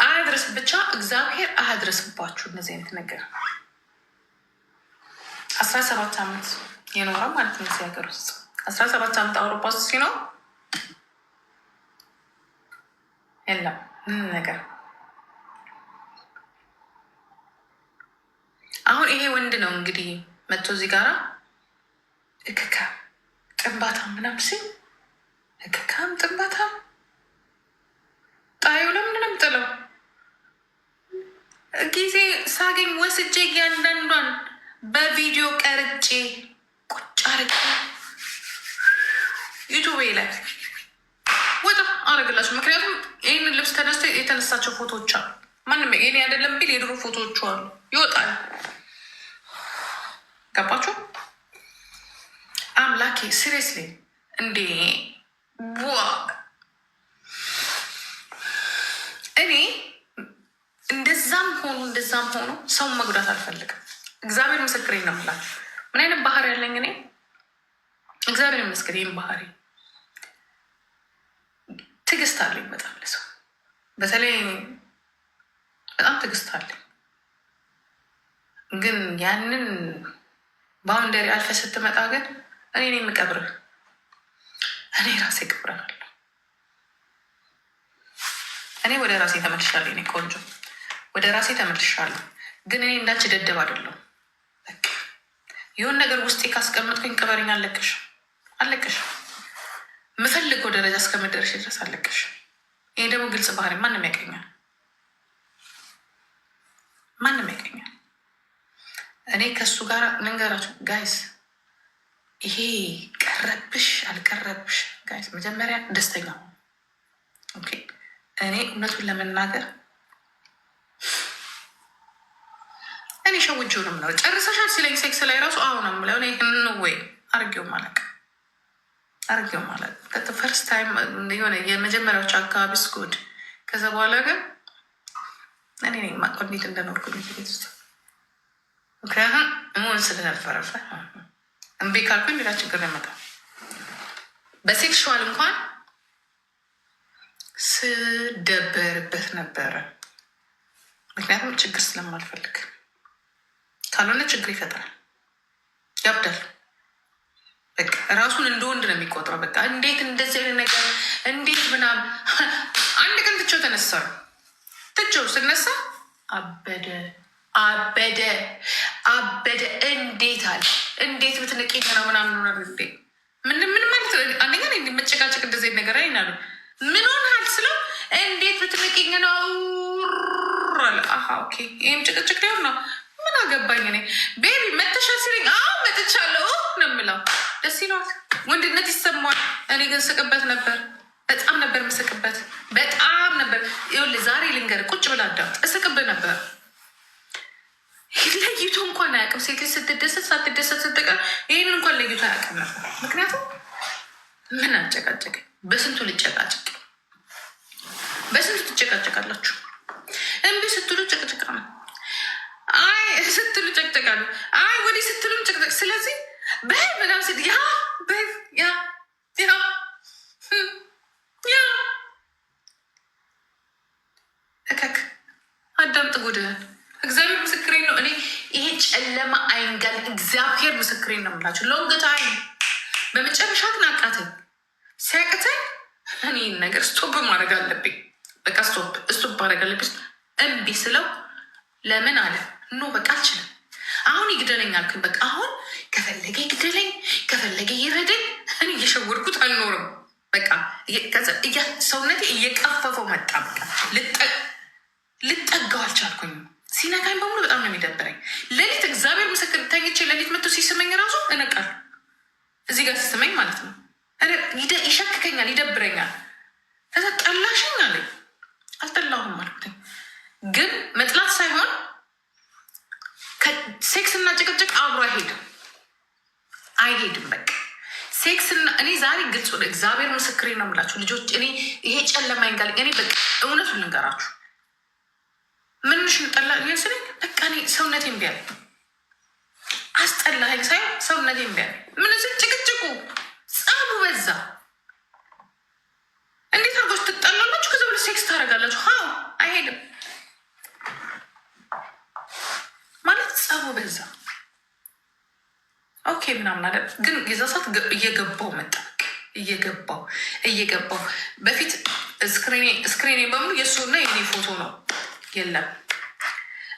አያድረስ ብቻ፣ እግዚአብሔር አያድረስባችሁ እነዚህ አይነት ነገር። 17 ዓመት የኖረ ማለት ነው እዚህ ሀገር ውስጥ፣ 17 ዓመት አውሮፓ ውስጥ ሲኖር የለም ምንም ነገር። አሁን ይሄ ወንድ ነው እንግዲህ መጥቶ እዚህ ጋራ እክካ ጥንባታም ምናምን ሲል፣ እክካም ጥንባታም ጣዩ ለምንድን ነው የምጥለው? ጊዜ ሳገኝ ወስጄ እያንዳንዷን በቪዲዮ ቀርጬ ቁጭ አርጌ ዩቱቤ ላይ ወጣ አረግላችሁ። ምክንያቱም ይህንን ልብስ ተነስቶ የተነሳቸው ፎቶዎች አሉ። ማንም የኔ አይደለም ቢል የድሮ ፎቶዎቹ አሉ፣ ይወጣል። ገባችሁ? አምላኬ፣ seriously እንዴ! ዋ፣ እኔ እንደዛም ሆኖ እንደዛም ሆኖ ሰውን መጉዳት አልፈልግም። እግዚአብሔር ምስክሬ ነው የምላችሁ። ምን አይነት ባህሪ ያለኝ እኔ፣ እግዚአብሔር ይመስገን ይህም ባህሪ፣ ትዕግስት አለኝ በጣም፣ ለሰው በተለይ በጣም ትዕግስት አለኝ። ግን ያንን boundary አልፈህ ስትመጣ ግን እኔ ነኝ የምቀብርህ። እኔ ራሴ እቀብርሃለሁ። እኔ ወደ ራሴ ተመልሻለሁ። እኔ ቆንጆ ወደ ራሴ ተመልሻለሁ። ግን እኔ እንዳንቺ ደደብ አይደለሁም። በቃ የሆነ ነገር ውስጤ ካስቀመጥኩኝ ቅበረኝ፣ አለቅሽም አለቅሽም። የምፈልገው ደረጃ እስከመደረሽ ድረስ አለቅሽም። ይሄ ደግሞ ግልጽ ባህሪ፣ ማንም ያቀኛል፣ ማንም ያቀኛል። እኔ ከእሱ ጋር ልንገራችሁ guys፣ ይሄ ቀረብሽ አልቀረብሽ guys፣ መጀመሪያ ደስተኛ፣ okay። እኔ እውነቱን ለመናገር እኔ ሸውጄው ነው የምለው። ጨርሰሻል ሲለኝ ሴክስ ላይ ራሱ አሁ ነው የምለው። እኔ ወይ አርጌውም አላውቅም፣ አርጌውም አላውቅም። First time የሆነ የመጀመሪያዎቹ አካባቢ ስጉድ፣ ከዛ በኋላ ግን እኔ ነኝ የማውቀው እንዴት እንደኖርኩኝ ቤት ውስጥ። ምክንያቱም መሆን ስለነበረበት እምቢ ካልኩኝ ሌላ ችግር ነው ይመጣል። በ sexual እንኳን ስደበርበት ነበረ። ምክንያቱም ችግር ስለማልፈልግ፣ ካልሆነ ችግር ይፈጥራል፣ ያብዳል። በቃ ራሱን እንደ ወንድ ነው የሚቆጥረው። በቃ እንዴት እንደዚህ አይነት ነገር እንዴት ምናምን። አንድ ቀን ትቼው ተነሳ። ትቼው ስነሳ አበደ አበደ አበደ። እንዴት አለ፣ እንዴት ብትንቂኝ ነው ምናምን ሆነ። እንዴ ምን ምን ማለት፣ አንደኛ መጨቃጨቅ እንደዚህ ነገር አይናሉ። ምን ሆነሃል ስለው እንዴት ብትንቂኝ ነው አለ። አሃ okay፣ ይህም ጭቅጭቅ ሊሆን ነው። ምን አገባኝ እኔ። Baby መተሻል ሲለኝ አዎ መጥቻለሁ ነው የምለው። ደስ ይለዋል፣ ወንድነት ይሰማዋል። እኔ ግን ስቅበት ነበር፣ በጣም ነበር ምስቅበት፣ በጣም ነበር። ይኸውልህ ዛሬ ልንገርህ፣ ቁጭ ብላ አዳምጥ። እስቅብህ ነበር። ለይቶ እንኳን አያውቅም። ሴት ልጅ ስትደሰት ሳትደሰት ስትቀር ይህንን እንኳን ለይቶ አያውቅም ነበር። ምክንያቱም ምን አጨቃጨቅ፣ በስንቱ ልጨቃጨቅ፣ በስንቱ ትጨቃጨቃላችሁ። እምቢ ስትሉ ጭቅጭቃ ነው። አይ ስትሉ ጨቅጨቃ ነው። አይ ወዲህ ስትሉም ጭቅጭቅ። ስለዚህ በይ ምናምን ስል yeah በይ yeah yeah yeah። እከክ አዳምጥ ጉድህን። እግዚአብሔር ምስክሬን ነው። እኔ ይሄ ጨለማ አይንጋል። እግዚአብሔር ምስክሬን ነው የምላቸው። Long time በመጨረሻ ግን አቃተኝ። ሲያቅተኝ እኔ ነገር stop ማድረግ አለብኝ። በቃ stop stop ማድረግ አለብኝ። እምቢ ስለው ለምን አለ። No በቃ አልችልም። አሁን ይግደለኝ አልኩኝ። በቃ አሁን ከፈለገ ይግደለኝ፣ ከፈለገ ይረደኝ። እኔ እየሸወድኩት አልኖርም። በቃ ሰውነቴ እየቀፈፈው መጣ። በቃ ልጠጋው አልቻልኩኝም። ሲነካኝ በሙሉ በጣም ነው የሚደብረኝ። ሌሊት እግዚአብሔር ምስክር ተኝቼ ሌሊት መጥቶ ሲስመኝ ራሱ እነቃለሁ። እዚህ ጋር ሲስመኝ ማለት ነው ይሸክከኛል፣ ይደብረኛል። ከዛ ጠላሽኝ አለኝ። አልጠላሁም አልኩትኝ። ግን መጥላት ሳይሆን ሴክስ እና ጭቅጭቅ አብሮ አይሄድም፣ አይሄድም። በቃ ሴክስ እና እኔ ዛሬ ግልጽ ወደ እግዚአብሔር ምስክሬ ነው የምላችሁ ልጆች፣ እኔ ይሄ ጨለማ ይንጋል። እኔ በቃ እውነቱን ልንገራችሁ፣ ምንሽ ጠላ ስለኝ በቃ እኔ ሰውነቴ እምቢ አለ። አስጠላኸኝ ሳይሆን ሰውነቴ እምቢ አለ። ምን ጭቅጭቁ ጸቡ በዛ። እንዴት አድርጋችሁ ትጣላላችሁ? ከዛ በኋላ ሴክስ ታደርጋላችሁ። How አይሄድም ማለት ጸቡ በዛ። Okay ምናምን አለ። ግን የዛ ሰዓት እየገባው መጣ። እየገባው እየገባው በፊት screen ኤ በሙሉ የእሱና የኔ ፎቶ ነው። የለም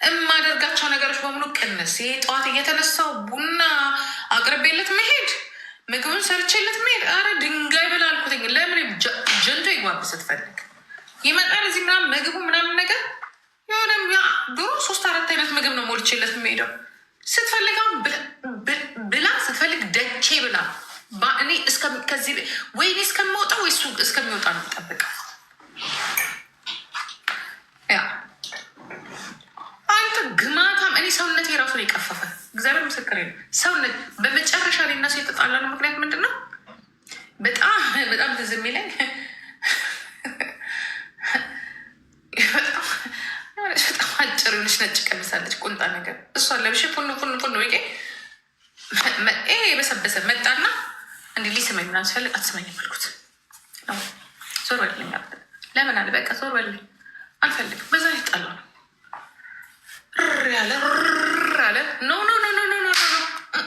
እማደርጋቸው ነገሮች በሙሉ ቅንስ። ይሄ ጠዋት እየተነሳው ቡና አቅርቤለት መሄድ፣ ምግቡን ሰርቼለት መሄድ። አረ ድንጋይ ብላ አልኩትኝ። ለምን ጀንቶ ይግባብ ስትፈልግ ይመጣል እዚህ ምናምን ምግቡ ምናምን ነገር የሆነ ድሮ ሶስት አራት አይነት ምግብ ነው ሞልቼለት የሚሄደው። ስትፈልግ ብላ ስትፈልግ ደቼ ብላ እኔ ከዚህ ወይ እኔ እስከሚወጣ ወይ እሱ እስከሚወጣ ነው የምጠብቀው። Yeah አንተ ግማታም። እኔ ሰውነት የራሱን የቀፈፈ እግዚአብሔር ምስክር ነው። ሰውነት በመጨረሻ ላይ እነሱ የተጣላነው ምክንያት ምንድን ነው? በጣም በጣም ትዝ የሚለኝ በጣም አጭር የሆነች ነጭ ቀሚሳለች ቁንጣ ነገር እሷን ለብሼ ፉን ፉን ፉን ወይ ይሄ የበሰበሰ መጣና እንዲህ ሊስመኝ ምናምን ሲፈልግ አትስመኝም አልኩት። ዞር በልኝ አልኩት። ለምን አለ። በቃ ዞር በልኝ አልፈልግም። በዛ ይጣላ ነው ያለ አለ። No, no, no, no, no, no, no,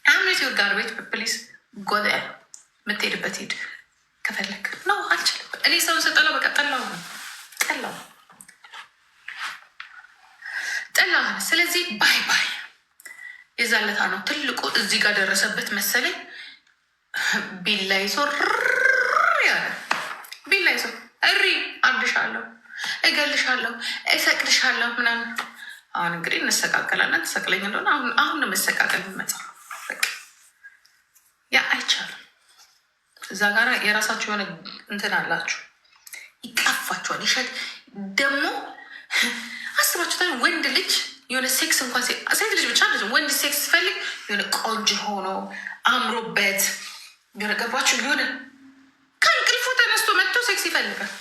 I'm not your garbage, please go there። የምትሄድበት ሂድ ከፈለግ። No አልችልም። እኔ ሰውን ስጠላው በቃ ጠላው ነው፣ ጠላው ጠላው። ስለዚህ bye bye። የዛለታ ነው ትልቁ እዚህ ጋር ደረሰበት መሰለኝ። ቢላ ይዞ ያለ ቢላ ይዞ እሪ አርድሻለሁ፣ እገልሻለሁ፣ እሰቅልሻለሁ ምናምን። አሁን እንግዲህ እንሰቃቀላለን። ትሰቅለኝ እንደሆነ አሁን ነው መሰቃቀል የሚመጣው። Yeah አይቻልም። እዛ ጋር የራሳችሁ የሆነ እንትን አላችሁ፣ ይቀፋችኋል። ይሸት ደግሞ አስባችሁታል። ወንድ ልጅ የሆነ ሴክስ እንኳን ሴት ልጅ ብቻ ወንድ ሴክስ ሲፈልግ የሆነ ቆንጆ ሆኖ አምሮበት የሆነ ገባችሁ የሆነ ከእንቅልፉ ተነስቶ መጥቶ ሴክስ ይፈልጋል።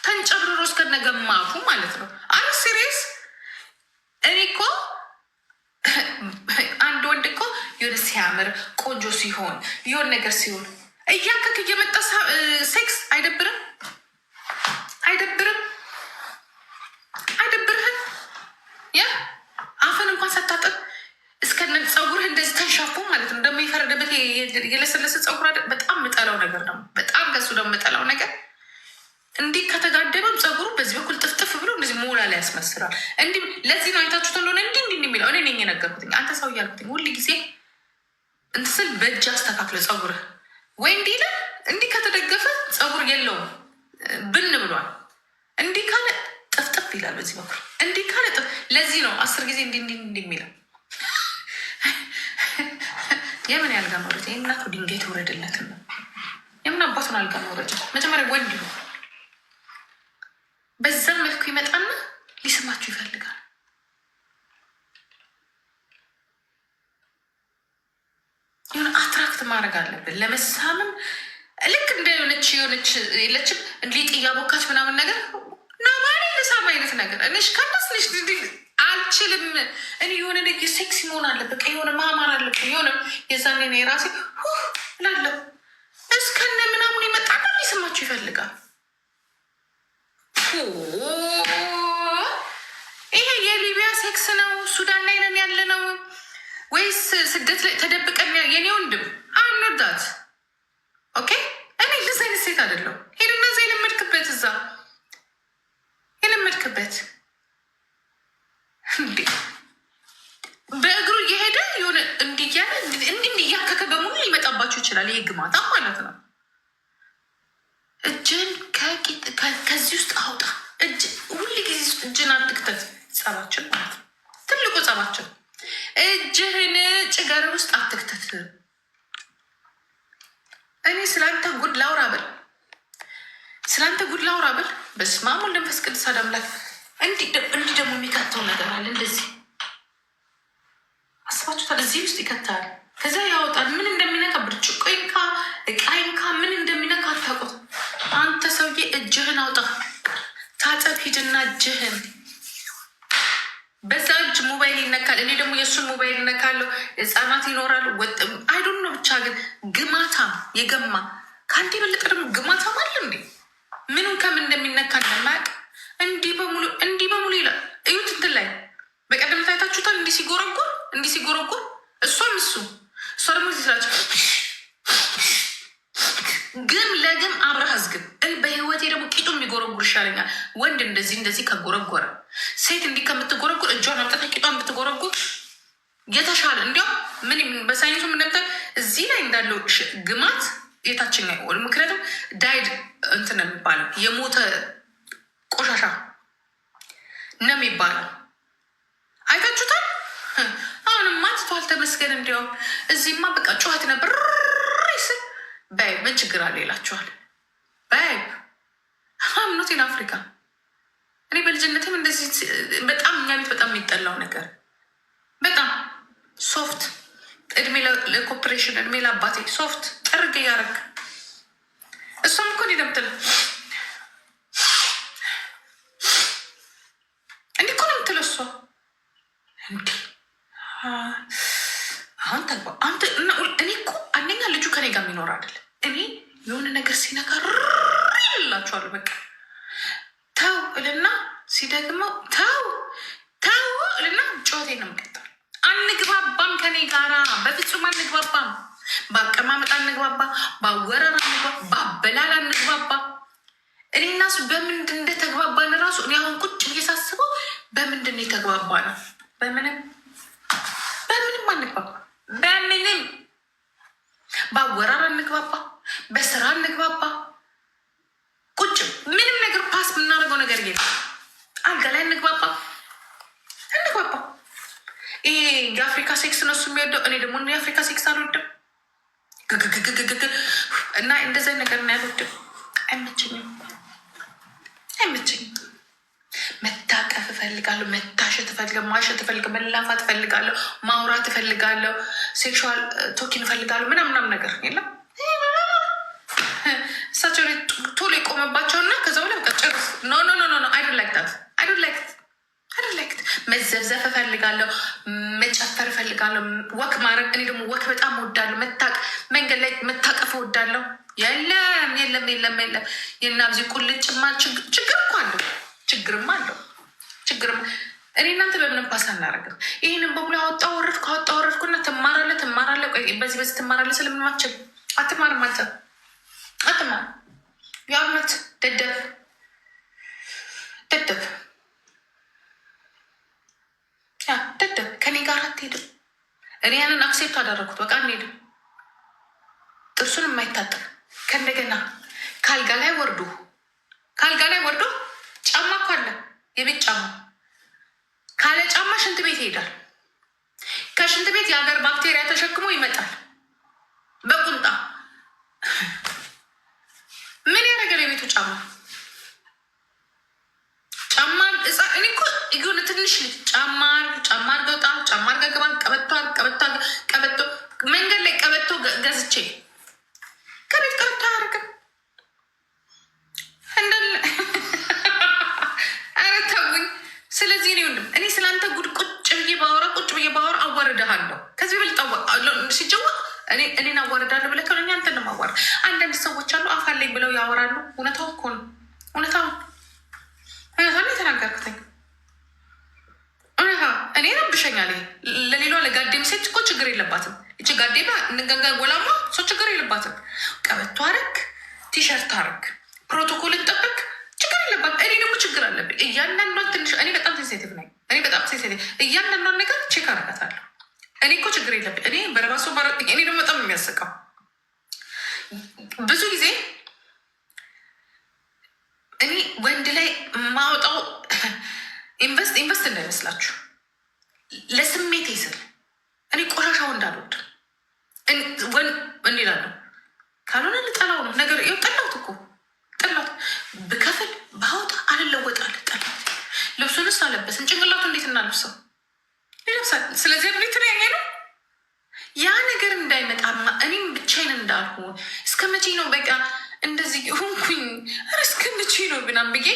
ተንጨብርሮ እስከነገማፉ ማለት ነው። Are serious። እኔ እኮ አንድ ወንድ እኮ የሆነ ሲያምር ቆንጆ ሲሆን የሆነ ነገር ሲሆን እያከክ እየመጣ ሴክስ አይደብርም? አይደብርም? አይደብርህም? Yeah አፍን እንኳን ሳታጥብ እስከነ ፀጉርህ እንደዚህ ተንሻፎ ማለት ነው። ደግሞ የፈረደበት የለሰለሰ ፀጉር በጣም የምጠላው ነገር ነው። በጣም ከሱ ደግሞ የምጠላው ነገር እንዲህ ከተጋደመም ፀጉሩ በዚህ በኩል ጥፍጥፍ ብሎ እንደዚህ ሞላ ላይ ያስመስላል። እንዲህ ለዚህ ነው አይታችሁት እንደሆነ እንዲህ እንዲህ የሚለው እኔ ነኝ የነገርኩትኝ። አንተ ሰው እያልኩትኝ ሁል ጊዜ እንትን ስል በእጅ አስተካክለ ፀጉርህ ወይ እንዲህ ይላል። እንዲህ ከተደገፈ ፀጉር የለውም ብን ብሏል። እንዲህ ካለ ጥፍጥፍ ይላል በዚህ በኩል እንዲህ ካለ ለዚህ ነው 10 ጊዜ እንዲህ እንዲህ እንዲህ የሚለው። የምን ያልጋ መውረጃ የእናቱ ድንጋይ ትውረድለት ነው። የምን አባቱን አልጋ መውረጃ? መጀመሪያ ወንድ ነው። በዛ መልኩ ይመጣና ሊስማችሁ ይፈልጋል። የሆነ attract ማድረግ አለብን ለመሳምም ልክ እንደ የሆነች የሆነች የለችም ሊጥ እያቦካች ምናምን ነገር ናባሪ ልሳም አይነት ነገር እኔሽ ከነስንሽ አልችልም። እኔ የሆነ ነገር ሴክሲ መሆን አለበት፣ የሆነ ማማር አለበት። የሆነ የዛኔ ነው የራሴ ላለሁ እስከነ ምናምን ይመጣና ሊስማችሁ ይፈልጋል። ይሄ የሊቢያ ሴክስ ነው። ሱዳን ላይ ነን ያለ ነው ወይስ ስደት ላይ ተደብቀን? የኔ ወንድም አምኖዳት okay። እኔ እንደዚህ አይነት ሴት አይደለሁ። ሄድና እዛ የለመድክበት እዛ የለመድክበት እንዴ በእግሩ እየሄደ የሆነ እንዲህ እያለ እንዲህ እያከከ በሙሉ ሊመጣባቸው ይችላል። ይሄ ግማታ ማለት ነው። እጅን ከዚህ ውስጥ አውጣ። እጅ ሁል ጊዜ እጅን አትክተት። ጸባችን ማለት ነው ትልቁ ጸባችን። እጅህን ጭገር ውስጥ አትክተት። እኔ ስለአንተ ጉድ ላውራ ብል፣ ስለአንተ ጉድ ላውራ ብል፣ በስመ አብ ወወልድ ወመንፈስ ቅዱስ አሐዱ አምላክ። እንዲህ ደግሞ የሚከተው ነገር አለ። እንደዚህ አስባችሁታል? እዚህ ውስጥ ይከታል፣ ከዚያ ያወጣል። ምን እንደሚነካ፣ ብርጭቆ ይንካ፣ እቃ ይንካ፣ ምን እንደሚነካ አታውቁት። አንተ ሰውዬ እጅህን አውጣ፣ ታጠብ፣ ሂድና እጅህን። በዛ እጅ ሞባይል ይነካል። እኔ ደግሞ የእሱን ሞባይል ይነካለሁ። ህፃናት ይኖራሉ። I don't know። ብቻ ግን ግማታም የገማ፣ ከአንድ የበለጠ ደግሞ ግማታም አለ እንዴ? ምኑን ከምን እንደሚነካ እንደማያውቅ እንዲህ በሙሉ እንዲህ በሙሉ ይላል። እዩት እንትን ላይ በቀደም ታይታችሁታል። እንዲህ ሲጎረጉር፣ እንዲህ ሲጎረጉር፣ እሷም እሱ፣ እሷ ደግሞ እዚህ ስላቸው ግም ለግም አብረህ አዝግም። እኔ በህይወቴ ደግሞ ቂጡ የሚጎረጉር ይሻለኛል። ወንድ እንደዚህ እንደዚህ ከጎረጎረ፣ ሴት እንዲህ ከምትጎረጉር እጇን አምጥታ ቂጧን ብትጎረጉር የተሻለ። እንዲያውም ምን በሳይንሱ እንደምታ እዚህ ላይ እንዳለው ግማት የታችኛ፣ ምክንያቱም dead እንትን ነው የሚባለው፣ የሞተ ቆሻሻ ነው የሚባለው። አይታችሁታል። አሁንማ ትቷል፣ ተመስገን። እንዲያውም እዚህማ በቃ ጩኸት ነበር ስል babe ምን ችግር አለ ይላችኋል። Babe, I'm not in Africa። እኔ በልጅነትም እንደዚህ በጣም እኛ ቤት በጣም የሚጠላው ነገር በጣም ሶፍት፣ እድሜ ለኮፕሬሽን፣ እድሜ ለአባቴ ሶፍት ጥርግ እያደረግ። እሷም እኮ እንዲህ ነው የምትለው፣ እንዲህ እኮ ነው የምትለው እሷ። እንዲህ አሁን ተግባ አንተ። እኔ እኮ አንደኛ ልጁ ከኔ ጋር የሚኖር አይደለም። እኔ የሆነ ነገር ሲነካ ይልላችኋለሁ። በቃ ተው እልና ሲደግመው ተው ተው እልና ጩኸቴን ነው የምቀጥለው። አንግባባም፣ ከኔ ጋራ በፍጹም አንግባባም። በአቀማመጥ አንግባባ፣ በአወራር አንግባባ፣ በአበላል አንግባባ። እኔ እና እሱ በምንድን እንደተግባባን ራሱ እኔ አሁን ቁጭ ብዬ ሳስበው በምንድን ነው የተግባባ ነው? በምንም፣ በምንም አንግባባ። በምንም፣ በአወራር አንግባባ፣ በስራ አንግባባ። ቁጭ ምንም ነገር pass የምናደርገው ነገር የለም። አልጋ ላይ አንግባባ፣ አንግባባ። ይሄ የአፍሪካ ሴክስ ነው እሱ የሚወደው፣ እኔ ደግሞ የአፍሪካ ሴክስ አልወድም። ግግግግግግ እና እንደዚህ ነገር ነው ያልወድም። አይመቸኝም፣ አይመቸኝም። መታቀፍ እፈልጋለሁ፣ መታሸት እፈልጋለሁ፣ ማሸት እፈልጋለሁ፣ መላፋት እፈልጋለሁ፣ ማውራት እፈልጋለሁ፣ sexual talking እፈልጋለሁ፣ ምናምን ምናምን ነገር የለም። እሳቸው ቶሎ የቆመባቸውና ከዛ በኋላ በቃ ጨርስ። No, no, no, no, I don't like that, I don't like, I don't like። መዘፍዘፍ እፈልጋለሁ፣ መጨፈር እፈልጋለሁ፣ walk ማድረግ። እኔ ደግሞ walk በጣም እወዳለሁ። መንገድ ላይ መታቀፍ እወዳለሁ። የለም፣ የለም፣ የለም፣ የለም። የናብዚ ቁልጭማ ችግር እኮ አለው፣ ችግርም አለው፣ ችግርም። እኔ እናንተ በምንም pass አናደርግም። ይህንን በሙሉ አወጣ ወረድኩ፣ አወጣ ወረድኩ እና ትማራለህ፣ ትማራለህ፣ በዚህ በዚህ ትማራለህ። ስለምንማችል አትማርም፣ አንተ አትማርም። የአምነት ደደብ፣ ደደብ፣ ደደብ። ከኔ ጋር አትሄድም። እኔ ያንን accept አደረግኩት። በቃ አንሄድም። ጥርሱን የማይታጠብ፣ ከእንደገና ከአልጋ ላይ ወርዶ ጫማ እኮ አለ፣ የቤት ጫማ፣ ካለ ጫማ ሽንት ቤት ይሄዳል። ከሽንት ቤት የሀገር ባክቴሪያ ተሸክሞ ይመጣል በቁንጣ። ምን ያደርጋል የቤቱ ጫማ? ጫማ እኔ እኮ የሆነ ትንሽ ልጅ ጫማ ጫማ አድርገህ ውጣ፣ ጫማ አድርገህ ግባ፣ ቀበቶ ቀበቶ ቀበቶ፣ መንገድ ላይ ቀበቶ ገዝቼ ከቤት ቀበቶ አያደርግም እንዳለ። ኧረ ተውኝ። ስለዚህ እኔ ወንድም እኔ ስለአንተ ጉድ ቁጭ ብዬ ባወራ አዋርድሃለሁ። ከዚህ በልጥ ሲጀወ እኔን አዋርዳለሁ ብለህ ከሆነ አንተን ነው የማዋርድ። አንዳንድ ሰዎች አሉ አፋለኝ ብለው ያወራሉ። እውነታው እኮ ነው። እውነታው፣ እውነታውን የተናገርኩትኝ እውነታ እኔ ረብሸኛል። ይሄ ለሌሏ ለጋዴም ሴት እኮ ችግር የለባትም። እቺ ጋዴማ እንገንጋ ጎላማ ሰው ችግር የለባትም። ቀበቶ አረግ፣ ቲሸርት አረግ፣ ፕሮቶኮልን ጠብቅ፣ ችግር የለባት። እኔ ደግሞ ችግር አለብኝ። እያንዳንዷን ትንሽ፣ እኔ በጣም sensitive ነኝ። እኔ በጣም sensitive፣ እያንዳንዷን ነገር check አረጋታለሁ። እኔ እኮ ችግር የለብኝ። እኔ በረባሶ፣ እኔ ደግሞ በጣም የሚያስቀው ብዙ ጊዜ እንዳይመስላችሁ ለስሜቴ ስል እኔ ቆሻሻ ወንድ አልወድም። እንዲ እላለሁ። ካልሆነ ልጠላው ነው ነገር። ይኸው ጠላሁት እኮ ጠላሁት። ብከፍል ባወጣ አልለወጣል። ጠላሁት። ልብሱንስ አለበስን። ጭንቅላቱ እንዴት እናልብሰው? ይለብሳል። ስለዚህ የተለያየ ነው። ያ ነገር እንዳይመጣማ እኔም ብቻዬን እንዳልሆን እስከ መቼ ነው በቃ እንደዚህ ሆንኩኝ፣ ኧረ እስከ መቼ ነው ምናምን ብዬ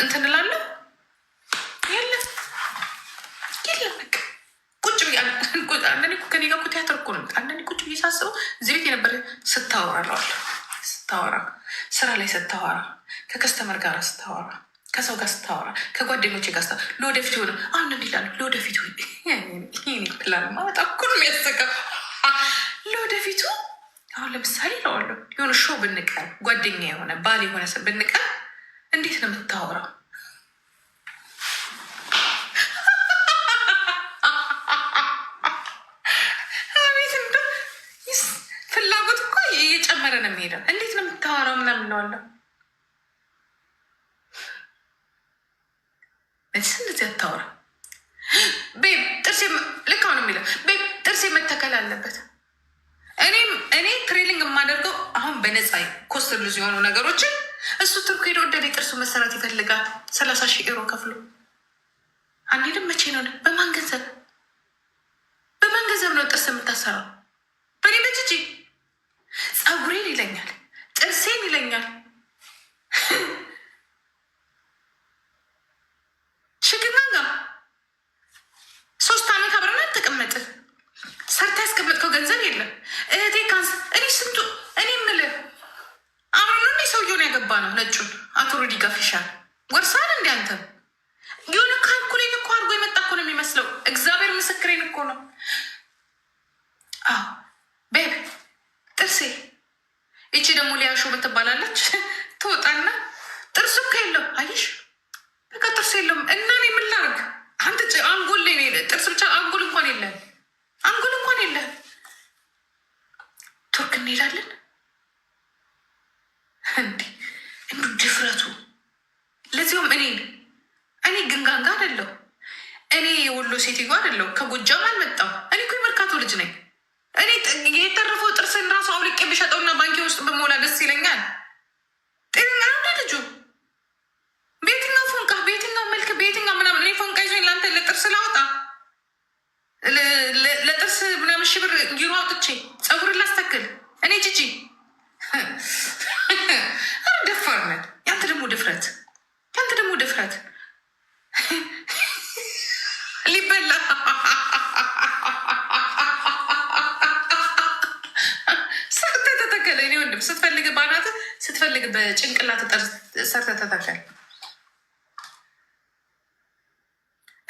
እንትን እላለሁ። የለም የለም፣ በቃ ቁጭ ብዬ አንዳንዴ እኮ ከእኔ ጋር እኮ ቲያትር እኮ ነው። አንዳንዴ ቁጭ ብዬ ሳስበው እዚህ ቤት የነበረ ስታወራ እለዋለሁ። ስታወራ፣ ስራ ላይ ስታወራ፣ ከ customer ጋር ስታወራ፣ ከሰው ጋር ስታወራ፣ ከጓደኞቼ ጋር ስታወራ፣ ለወደፊት ሆነ አሁን እንዲህ እላለሁ። ለወደፊቱ ይሄን ፕላንማ በጣም እኮ ነው የሚያስቀው። ለወደፊቱ አሁን ለምሳሌ እለዋለሁ የሆነ show ብንቀርብ፣ ጓደኛ የሆነ ባል የሆነ ሰው ብንቀርብ እንዴት ነው የምታወራው? አቤት እንደው ፍላጎት እኮ እየጨመረ ነው የሚሄደው። እንዴት ነው የምታወራው ምናምን እለዋለሁ። መቼስ እንደዚህ አታወራ babe። ጥርሴ ልክ አሁን የሚለው babe ጥርሴ መተከል አለበት። እኔም እኔ training የማደርገው አሁን በነፃ cost ብዙ የሆኑ ነገሮችን እሱ ቱርክ ሄዶ ወደ ጥርሱ መሰራት ይፈልጋል። 30,000 ዩሮ ከፍሎ አንሄድም። መቼ ነው? በማን ገንዘብ? በማን ገንዘብ ነው ጥርስ የምታሰራው? በእኔ በጅጂ ፀጉሬን ይለኛል፣ ጥርሴን ይለኛል። ሽግና 3 ዓመት አብረን አልተቀመጥን። ሰርታ ያስቀመጥከው ገንዘብ የለም። እህቴ ካንስ እኔ ስንቱ እኔ የምልህ አብረን ነው እንዴ ሰውየውን ያገባ ነው? ነጩን አቶ ሩዲ ጋፊሻል ወርሳል እንዲ አንተ የሆነ calculate እኮ አድርጎ የመጣ እኮ ነው የሚመስለው። እግዚአብሔር ምስክሬን እኮ ነው። አዎ babe ጥርሴ፣ ይቺ ደግሞ ሊያሾ ምትባላለች ትወጣና ጥርሱ እኮ የለው አየሽ፣ በቃ ጥርሱ የለውም። እና እኔ ምን ላድርግ? አንተ አንጎል ላይ ጥርስ ብቻ አንጎል እንኳን የለህም፣ አንጎል እንኳን የለህም። ቱርክ እንሄዳለን እንዴ? እንዱ ድፍረቱ! ለዚሁም እኔ ግንጋንጋ አይደለሁ። እኔ የወሎ ሴትዮ አይደለሁ። ከጎጃም አልመጣሁ። እኔ እኮ የመርካቶ ልጅ ነኝ። እኔ የተረፈው ጥርስን ራሱ አውልቄ ብሸጠውና ባንኬ ውስጥ ብሞላ ደስ ይለኛል። ጤነኛ ነው እንደ ልጁ? በየትኛው ፎንቃ፣ በየትኛው መልክ፣ በየትኛው ምናምን እኔ ፎንቃ ይዞኝ ለአንተ ለጥርስ ላውጣ፣ ለጥርስ ምናምን ሺህ ብር ዩሮ አውጥቼ ፀጉርን ላስተክል? እኔ ጂጂ ኧረ ደፋር ነህ። ያንተ ደግሞ ድፍረት፣ ያንተ ደግሞ ድፍረት ሊበላ ሰርተህ ተተከለ። እኔ ወንድም ስትፈልግ በአናትህ ስትፈልግ በጭንቅላት ሰርተህ ተተከል።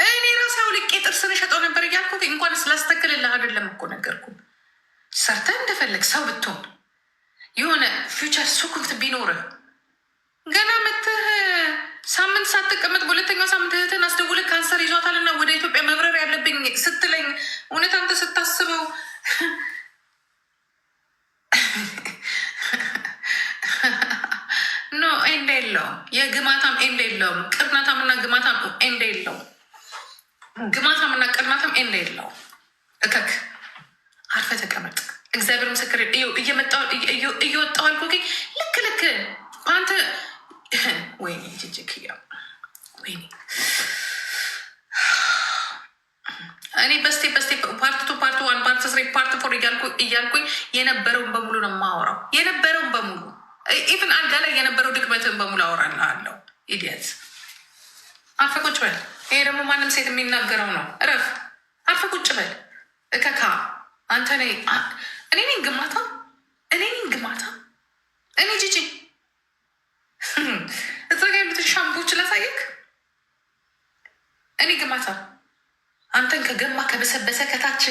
እኔ ራሴ አውልቄ ጥርስን እሸጠው ነበር እያልኩ እንኳን ስላስተክልልህ አይደለም እኮ ነገርኩ። ሰርተህ እንደፈለግ ሰው ብትሆን የሆነ future ሱኩንት ቢኖርህ ገና መተህ ሳምንት ሳትቀመጥ በሁለተኛው ሳምንት እህትህን አስደውልህ ካንሰር ይዟታል እና ወደ ኢትዮጵያ መብረር ያለብኝ ስትለኝ እውነት አንተ ስታስበው no end የለውም። የግማታም end የለውም። ቅርናታም እና ግማታም end የለውም። ግማታም እና ቅርናታም end የለውም። እከክ አርፈህ ተቀመጥ። እግዚአብሔር ምስክር እየወጣሁ አልኩህ። ልክ ልክ አንተ ወይኔ ጅጅክያ ወይኔ እኔ በ step በ step part 2፣ part 1፣ part 3፣ part 4 እያልኩኝ የነበረውን በሙሉ ነው የማወራው። የነበረውን በሙሉ even አልጋ ላይ የነበረው ድክመትን በሙሉ አወራልሃለሁ። Idiot አርፈህ ቁጭ በል። ይሄ ደግሞ ማንም ሴት የሚናገረው ነው። እረፍ፣ አርፈህ ቁጭ በል። እከካ አንተ እኔ ነኝ ግማታ፣ እኔ ነኝ ግማታ፣ እኔ ጂጂ እዛ ጋ ያሉትን ሻምፖች ላሳየክ። እኔ ግማታ አንተን ከገማ ከበሰበሰ ከታች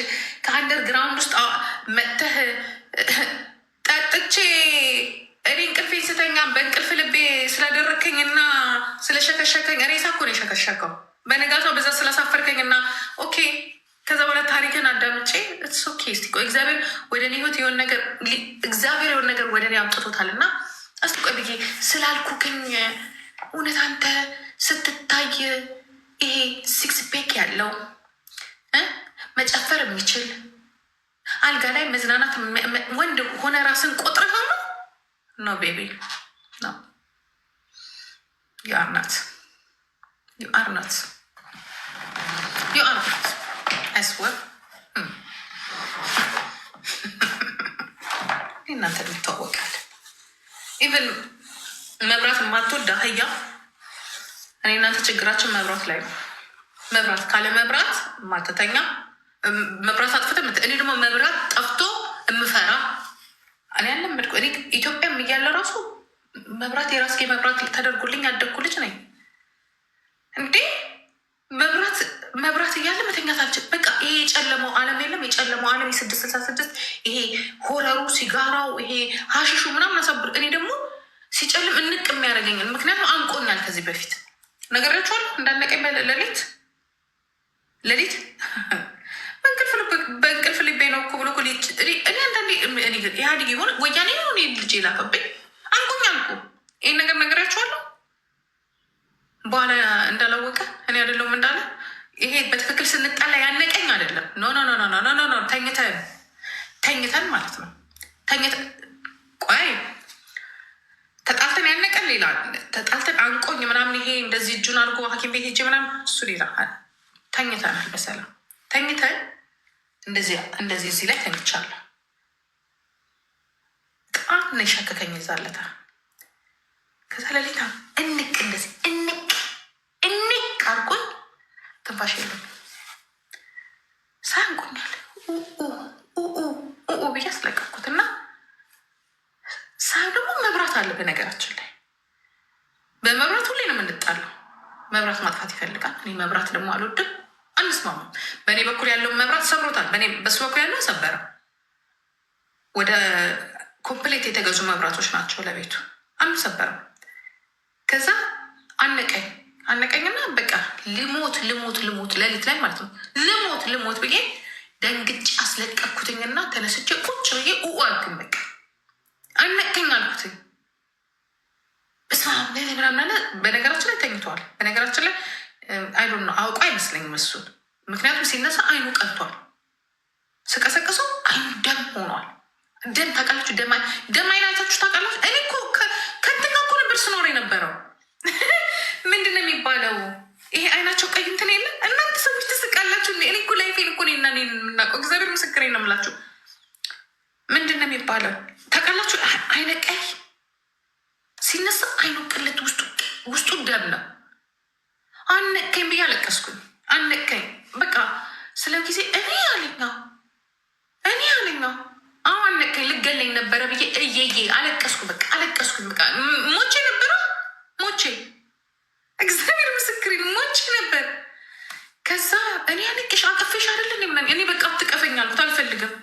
ከ underground ውስጥ መጥተህ ጠጥቼ እኔ እንቅልፌን ስተኛ በእንቅልፍ ልቤ ስላደረግከኝና ስለሸከሸከኝ፣ ሬሳ እኮ ነው የሸከሸከው። በነጋታው በዛ ስላሳፈርከኝና okay፣ ከዛ በኋላ ታሪክን አዳምጬ it's okay፣ እስቲ ቆይ እግዚአብሔር ወደ እኔ ህይወት የሆነ ነገር እግዚአብሔር የሆነ ነገር ወደ እኔ አምጥቶታል እና እስቲ ቆይ ብዬ ስላልኩክኝ እውነት አንተ ስትታይ ይሄ six pack ያለው መጨፈር የሚችል፣ አልጋ ላይ መዝናናት፣ ወንድ ሆነ ራስን ቆጥረህ ነው? No baby, no, you are not, you are not, you are not, I swear. እናንተ እንተዋወቃለን። Even መብራት የማትወድ አህያ፣ እኔ እናንተ ችግራችን መብራት ላይ ነው። መብራት ካለ መብራት ማተተኛ፣ መብራት አጥፍተ፣ እኔ ደግሞ መብራት ጠፍቶ የምፈራ፣ እኔ ያለመድኩ፣ እኔ ኢትዮጵያም እያለ ራሱ መብራት የራስጌ መብራት ተደርጎልኝ ያደግኩ ልጅ ነኝ። እንዴ፣ መብራት መብራት እያለ መተኛት አልችል። በቃ ይሄ የጨለመው ዓለም የለም፣ የጨለመው ዓለም የ666፣ ይሄ horror ኡ፣ ሲጋራው፣ ይሄ ሀሽሹ ምናምን አሳብር። እኔ ደግሞ ሲጨልም እንቅ የሚያደርገኝን፣ ምክንያቱም አንቆኛል። ከዚህ በፊት ነገራችኋለሁ እንዳነቀኝ ሌሊት ሌሊት በእንቅልፍ ልቤ ነው እኮ ብሎ፣ እኔ አንዳንዴ ኢህአዴግ የሆነ ወያኔ የሆነ ልጅ የላከብኝ አንቆኛል እኮ። ይህን ነገር ነገራችኋለሁ። በኋላ እንዳላወቀ እኔ አይደለሁም እንዳለ፣ ይሄ በትክክል ስንጣላ ያነቀኝ አይደለም። No, no, no, no, no, no፣ ተኝተን ተኝተን ማለት ነው። ተኝተን፣ ቆይ፣ ተጣልተን ያነቀን ሌላ፣ ተጣልተን አንቆኝ ምናምን ይሄ እንደዚህ እጁን አድርጎ ሐኪም ቤት ሄጄ ምናምን እሱ ሌላ። ተኝተናል፣ በሰላም ተኝተን እንደዚህ እንደዚህ እዚህ ላይ ተኝቻለሁ። በጣም ነው የሸከከኝ ይዛለታ። ከዛ ሌሊት እንቅ እንደዚህ እንቅ እንቅ አድርጎኝ ትንፋሽ የለም፣ ሳያንቆኛል ብዬ አስለቀቅኩት እና ሳይ ደግሞ መብራት አለ። በነገራችን ላይ በመብራት ሁሌ ነው የምንጣለው። መብራት ማጥፋት ይፈልጋል። እኔ መብራት ደግሞ አልወድም። አንስማማም። በእኔ በኩል ያለውን መብራት ሰብሮታል። በሱ በኩል ያለውን ሰበረ። ወደ complete የተገዙ መብራቶች ናቸው ለቤቱ። አንዱ ሰበረው። ከዛ አነቀኝ አነቀኝና በቃ ልሞት ልሞት ልሞት፣ ሌሊት ላይ ማለት ነው፣ ልሞት ልሞት ብዬ ደንግጬ አስለቀቅኩትኝና ተነስቼ ቁጭ ብዬ ኡ አልኩኝ። በቃ አነቀኝ አልኩትኝ። በስመ አብ ምናምን አለ። በነገራችን ላይ ተኝተዋል። በነገራችን ላይ I don't know፣ አውቆ አይመስለኝም እሱን። ምክንያቱም ሲነሳ አይኑ ቀልቷል። ስቀሰቅሰው አይኑ ደም ሆኗል። ደም ታውቃላችሁ? ደም አይን አይታችሁ ታውቃላችሁ? እኔ እኮ ከእንትን ጋር እኮ ነበር ስኖር የነበረው። ምንድን ነው የሚባለው? ይሄ አይናቸው ቀይ እንትን የለ። እናንተ ሰዎች ትስቃላችሁ። እኔ እኮ life ኤን እኮ እኔና እኔን የምናውቀው፣ እግዚአብሔር ምስክሬ ነው የምላችሁ። ምንድን ነው የሚባለው ታውቃላችሁ? አይነ ቀይ ሲነሳ አይኑ ቅልት ውስጡ ደም ነው። አነቀኝ ብዬ አለቀስኩኝ። አነቀኝ በቃ ስለ ጊዜ እኔ አለኛ እኔ አለኛ አሁ አነቀኝ፣ ልገለኝ ነበረ ብዬ እየዬ አለቀስኩ። በቃ አለቀስኩኝ። በቃ ሞቼ ነበረ፣ ሞቼ፣ እግዚአብሔር ምስክሬን ሞቼ ነበር። ከዛ እኔ አነቅሽ አቅፌሽ አይደለ ምናምን፣ እኔ በቃ አትቀፈኝ አልኩት። አልፈልግም፣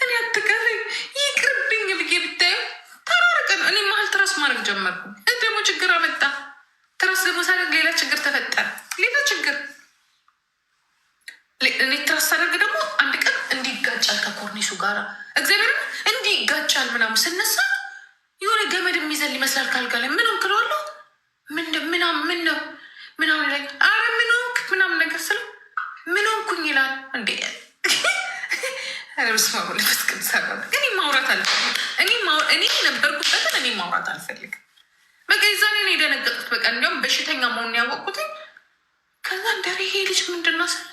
እኔ አትቀፈኝ ይቅርብኝ ብዬ ብታዩ ተራርቀን እኔ መሀል ትራስ ማድረግ ጀመርኩ። ደግሞ ችግር አመጣ። ትራስ ደግሞ ሳደርግ ሌላ ችግር ተፈጠረ። ሌላ ችግር፣ እኔ ትራስ ሳደርግ ደግሞ አንድ ቀን እንዲህ ይጋጫል ከኮርኒሱ ጋር፣ እግዚአብሔር እንዲህ ይጋጫል ምናምን። ስነሳ የሆነ ገመድ የሚዘል ይመስላል ካልጋ ላይ። ምን ሆንክ እለዋለሁ። ምናምን ምን ነው ምናምን ላይ፣ አረ ምን ሆንክ ምናምን ነገር ስለው ምን ሆንኩኝ ይላል። እንዴ፣ ኧረ በስመ አብ ወወልድ ወመንፈስ ቅዱስ። እኔ ማውራት አልፈልግም። እኔ የነበርኩበትን እኔ ማውራት አልፈልግም። በቃ የዛኔ ነው የደነገጥኩት። በቃ እንዲያውም በሽተኛ መሆኑን ያወቅኩትኝ። ከዛ እንደረ ይሄ ልጅ ምንድን ነው ስል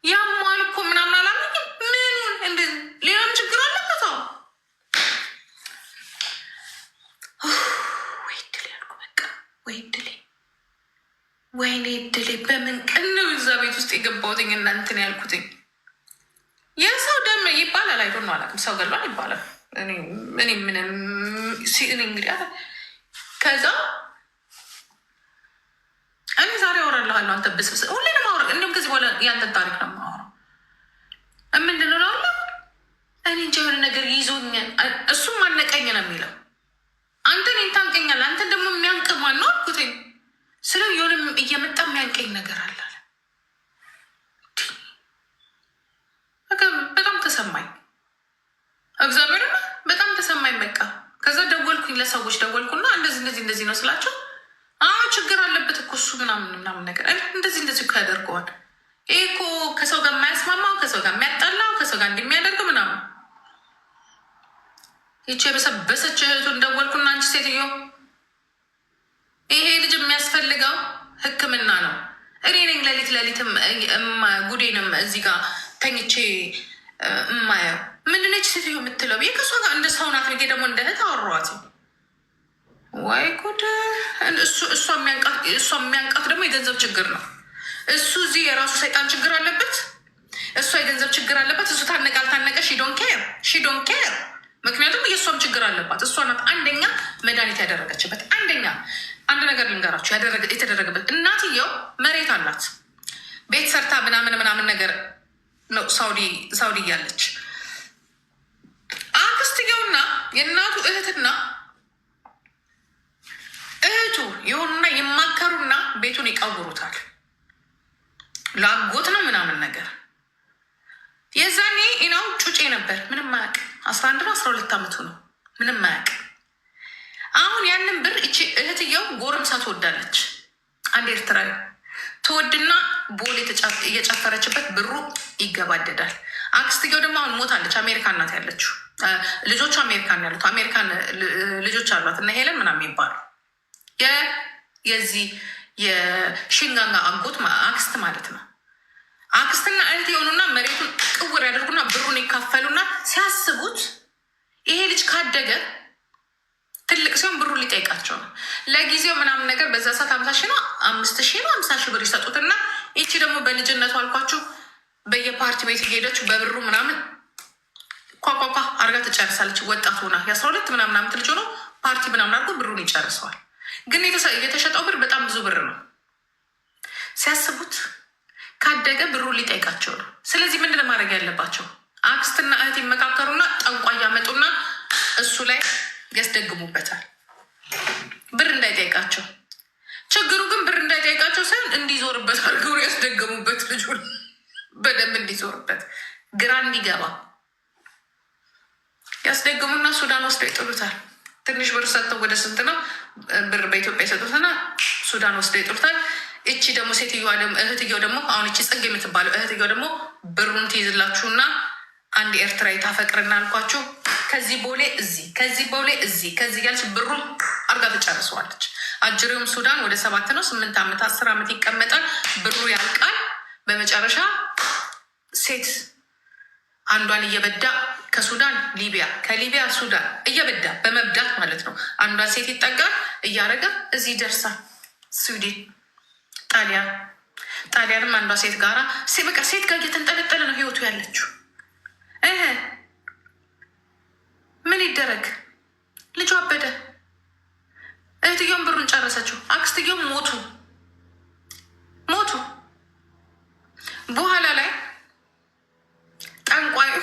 ያሟል እኮ ምናምን አላለኝም። ምኑን እንደ ሌላም ችግር አለበት። አዎ፣ ወይ እድሌ አልኩ። በቃ ወይ እድሌ፣ ወይኔ እድሌ፣ በምን ቀን ነው እዛ ቤት ውስጥ የገባሁትኝ እናንትን ያልኩትኝ? የሰው ደም ይባላል። I don't know፣ አላውቅም። ሰው ገሏል ይባላል። እኔ ምንም እኔ እንግዲህ ከዛ እኔ ዛሬ አወራልሃለሁ። አንተ ብስብስ ሁሌ ነው የማወራው። እንዲሁም ከዚህ በኋላ ያንተን ታሪክ ነው የማወራው። ምንድን ነው እለዋለሁ። እኔ እንጃ የሆነ ነገር ይዞኛል። እሱም አነቀኝ ነው የሚለው። አንተ እኔን ታንቀኛለህ። አንተን ደግሞ የሚያንቅ ማን ነው አልኩትኝ። ስለው የሆነ እየመጣ የሚያንቀኝ ነገር አለ አለ። በጣም ተሰማኝ። እግዚአብሔር በጣም ተሰማኝ። በቃ ከዛ ደወልኩኝ፣ ለሰዎች ደወልኩና እንደዚህ እንደዚህ እንደዚህ ነው ስላቸው አዎ ችግር አለበት እኮ እሱ ምናምን ምናምን ነገር እንደዚህ እንደዚህ እኮ ያደርገዋል። ይሄ እኮ ከሰው ጋር የማያስማማው፣ ከሰው ጋር የሚያጣላው፣ ከሰው ጋር እንደሚያደርገው ምናምን። ይቺ የበሰበሰች እህቱ እንደወልኩና አንቺ ሴትዮ ይሄ ልጅ የሚያስፈልገው ሕክምና ነው። እኔ ነኝ ሌሊት ሌሊትም ጉዴንም እዚህ ጋር ተኝቼ እማየው። ምንድነች ሴትዮ የምትለው ብዬ ከእሷ ጋር እንደ ሰው ናት ብዬ ደግሞ እንደ እህት አወራኋት። ወይ ጉድ! እሷ የሚያንቃት ደግሞ የገንዘብ ችግር ነው። እሱ እዚህ የራሱ ሰይጣን ችግር አለበት፣ እሷ የገንዘብ ችግር አለበት። እሱ ታነቀ አልታነቀ she don't care, she don't care። ምክንያቱም የእሷም ችግር አለባት። እሷ ናት አንደኛ መድኃኒት ያደረገችበት። አንደኛ አንድ ነገር ልንገራችሁ፣ የተደረገበት እናትየው መሬት አላት፣ ቤት ሰርታ ምናምን ምናምን ነገር ነው ሳውዲ እያለች አክስትየውና የእናቱ እህትና እህቱ የሆኑና ይማከሩና ቤቱን ይቀውሩታል። ላጎት ነው ምናምን ነገር። የዛኔ ኢናው ጩጬ ነበር፣ ምንም አያውቅ። 11 ነው 12 ዓመቱ ነው፣ ምንም አያውቅ። አሁን ያንን ብር እቺ እህትየው ጎረምሳ ትወዳለች። አንድ ኤርትራዊ ትወድና ቦሌ እየጨፈረችበት ብሩ ይገባደዳል። አክስትየው ደግሞ አሁን ሞታለች። አሜሪካን ናት ያለችው። ልጆቹ አሜሪካን ያሉት፣ አሜሪካን ልጆች አሏት እና ሄለን ምናምን የሚባሉ የዚህ የሽንጋንጋ አጎት አክስት ማለት ነው። አክስትና እህት የሆኑና መሬቱን ቅውር ያደርጉና ብሩን ይካፈሉና ሲያስቡት ይሄ ልጅ ካደገ ትልቅ ሲሆን ብሩን ሊጠይቃቸው ነው። ለጊዜው ምናምን ነገር በዛ ሰዓት 50,000 ነው፣ 5,000 ነው፣ 50,000 ብር ይሰጡትና ይቺ ደግሞ በልጅነቱ አልኳችሁ በየፓርቲ ቤት ሄደች በብሩ ምናምን ኳኳኳ አርጋ ትጨርሳለች። ወጣት ሆና የ12 ምናምን ዓመት ልጅ ሆኖ ፓርቲ ምናምን አድርጎ ብሩን ይጨርሰዋል። ግን የተሸጠው ብር በጣም ብዙ ብር ነው። ሲያስቡት ካደገ ብሩን ሊጠይቃቸው ነው። ስለዚህ ምንድን ነው ማድረግ ያለባቸው? አክስትና እህት ይመካከሩና ጠንቋይ ያመጡና እሱ ላይ ያስደግሙበታል፣ ብር እንዳይጠይቃቸው። ችግሩ ግን ብር እንዳይጠይቃቸው ሳይሆን እንዲዞርበት አድርገው ያስደገሙበት፣ ልጁን በደንብ እንዲዞርበት ግራ እንዲገባ ያስደግሙና ሱዳን ወስደው ይጥሉታል። ትንሽ ብር ሰጥተው፣ ወደ ስንት ነው ብር በኢትዮጵያ ይሰጡትና ሱዳን ወስደው ይጥሉታል። እቺ ደግሞ ሴትዮዋ እህትየው ደግሞ፣ አሁን እቺ ጽጌ የምትባለው እህትየው ደግሞ ብሩን ትይዝላችሁና አንድ ኤርትራዊ ታፈቅርና አልኳችሁ ከዚህ ቦሌ እዚህ፣ ከዚህ ቦሌ እዚህ፣ ከዚህ እያለች ብሩን አርጋ ትጨርሰዋለች። አጅሬውም ሱዳን ወደ 7 ነው 8 ዓመት 10 ዓመት ይቀመጣል። ብሩ ያልቃል። በመጨረሻ ሴት አንዷን እየበዳ ከሱዳን ሊቢያ፣ ከሊቢያ ሱዳን እየበዳ በመብዳት ማለት ነው። አንዷን ሴት ይጠጋል እያደረገ እዚህ ይደርሳል። ስዊድን፣ ጣሊያን፣ ጣሊያንም አንዷ ሴት ጋራ፣ በቃ ሴት ጋር እየተንጠለጠለ ነው ህይወቱ ያለችው። ምን ይደረግ? ልጁ አበደ። እህትየውም ብሩን ጨረሰችው። አክስትየውም ሞቱ ሞቱ። በኋላ ላይ ጠንቋዩ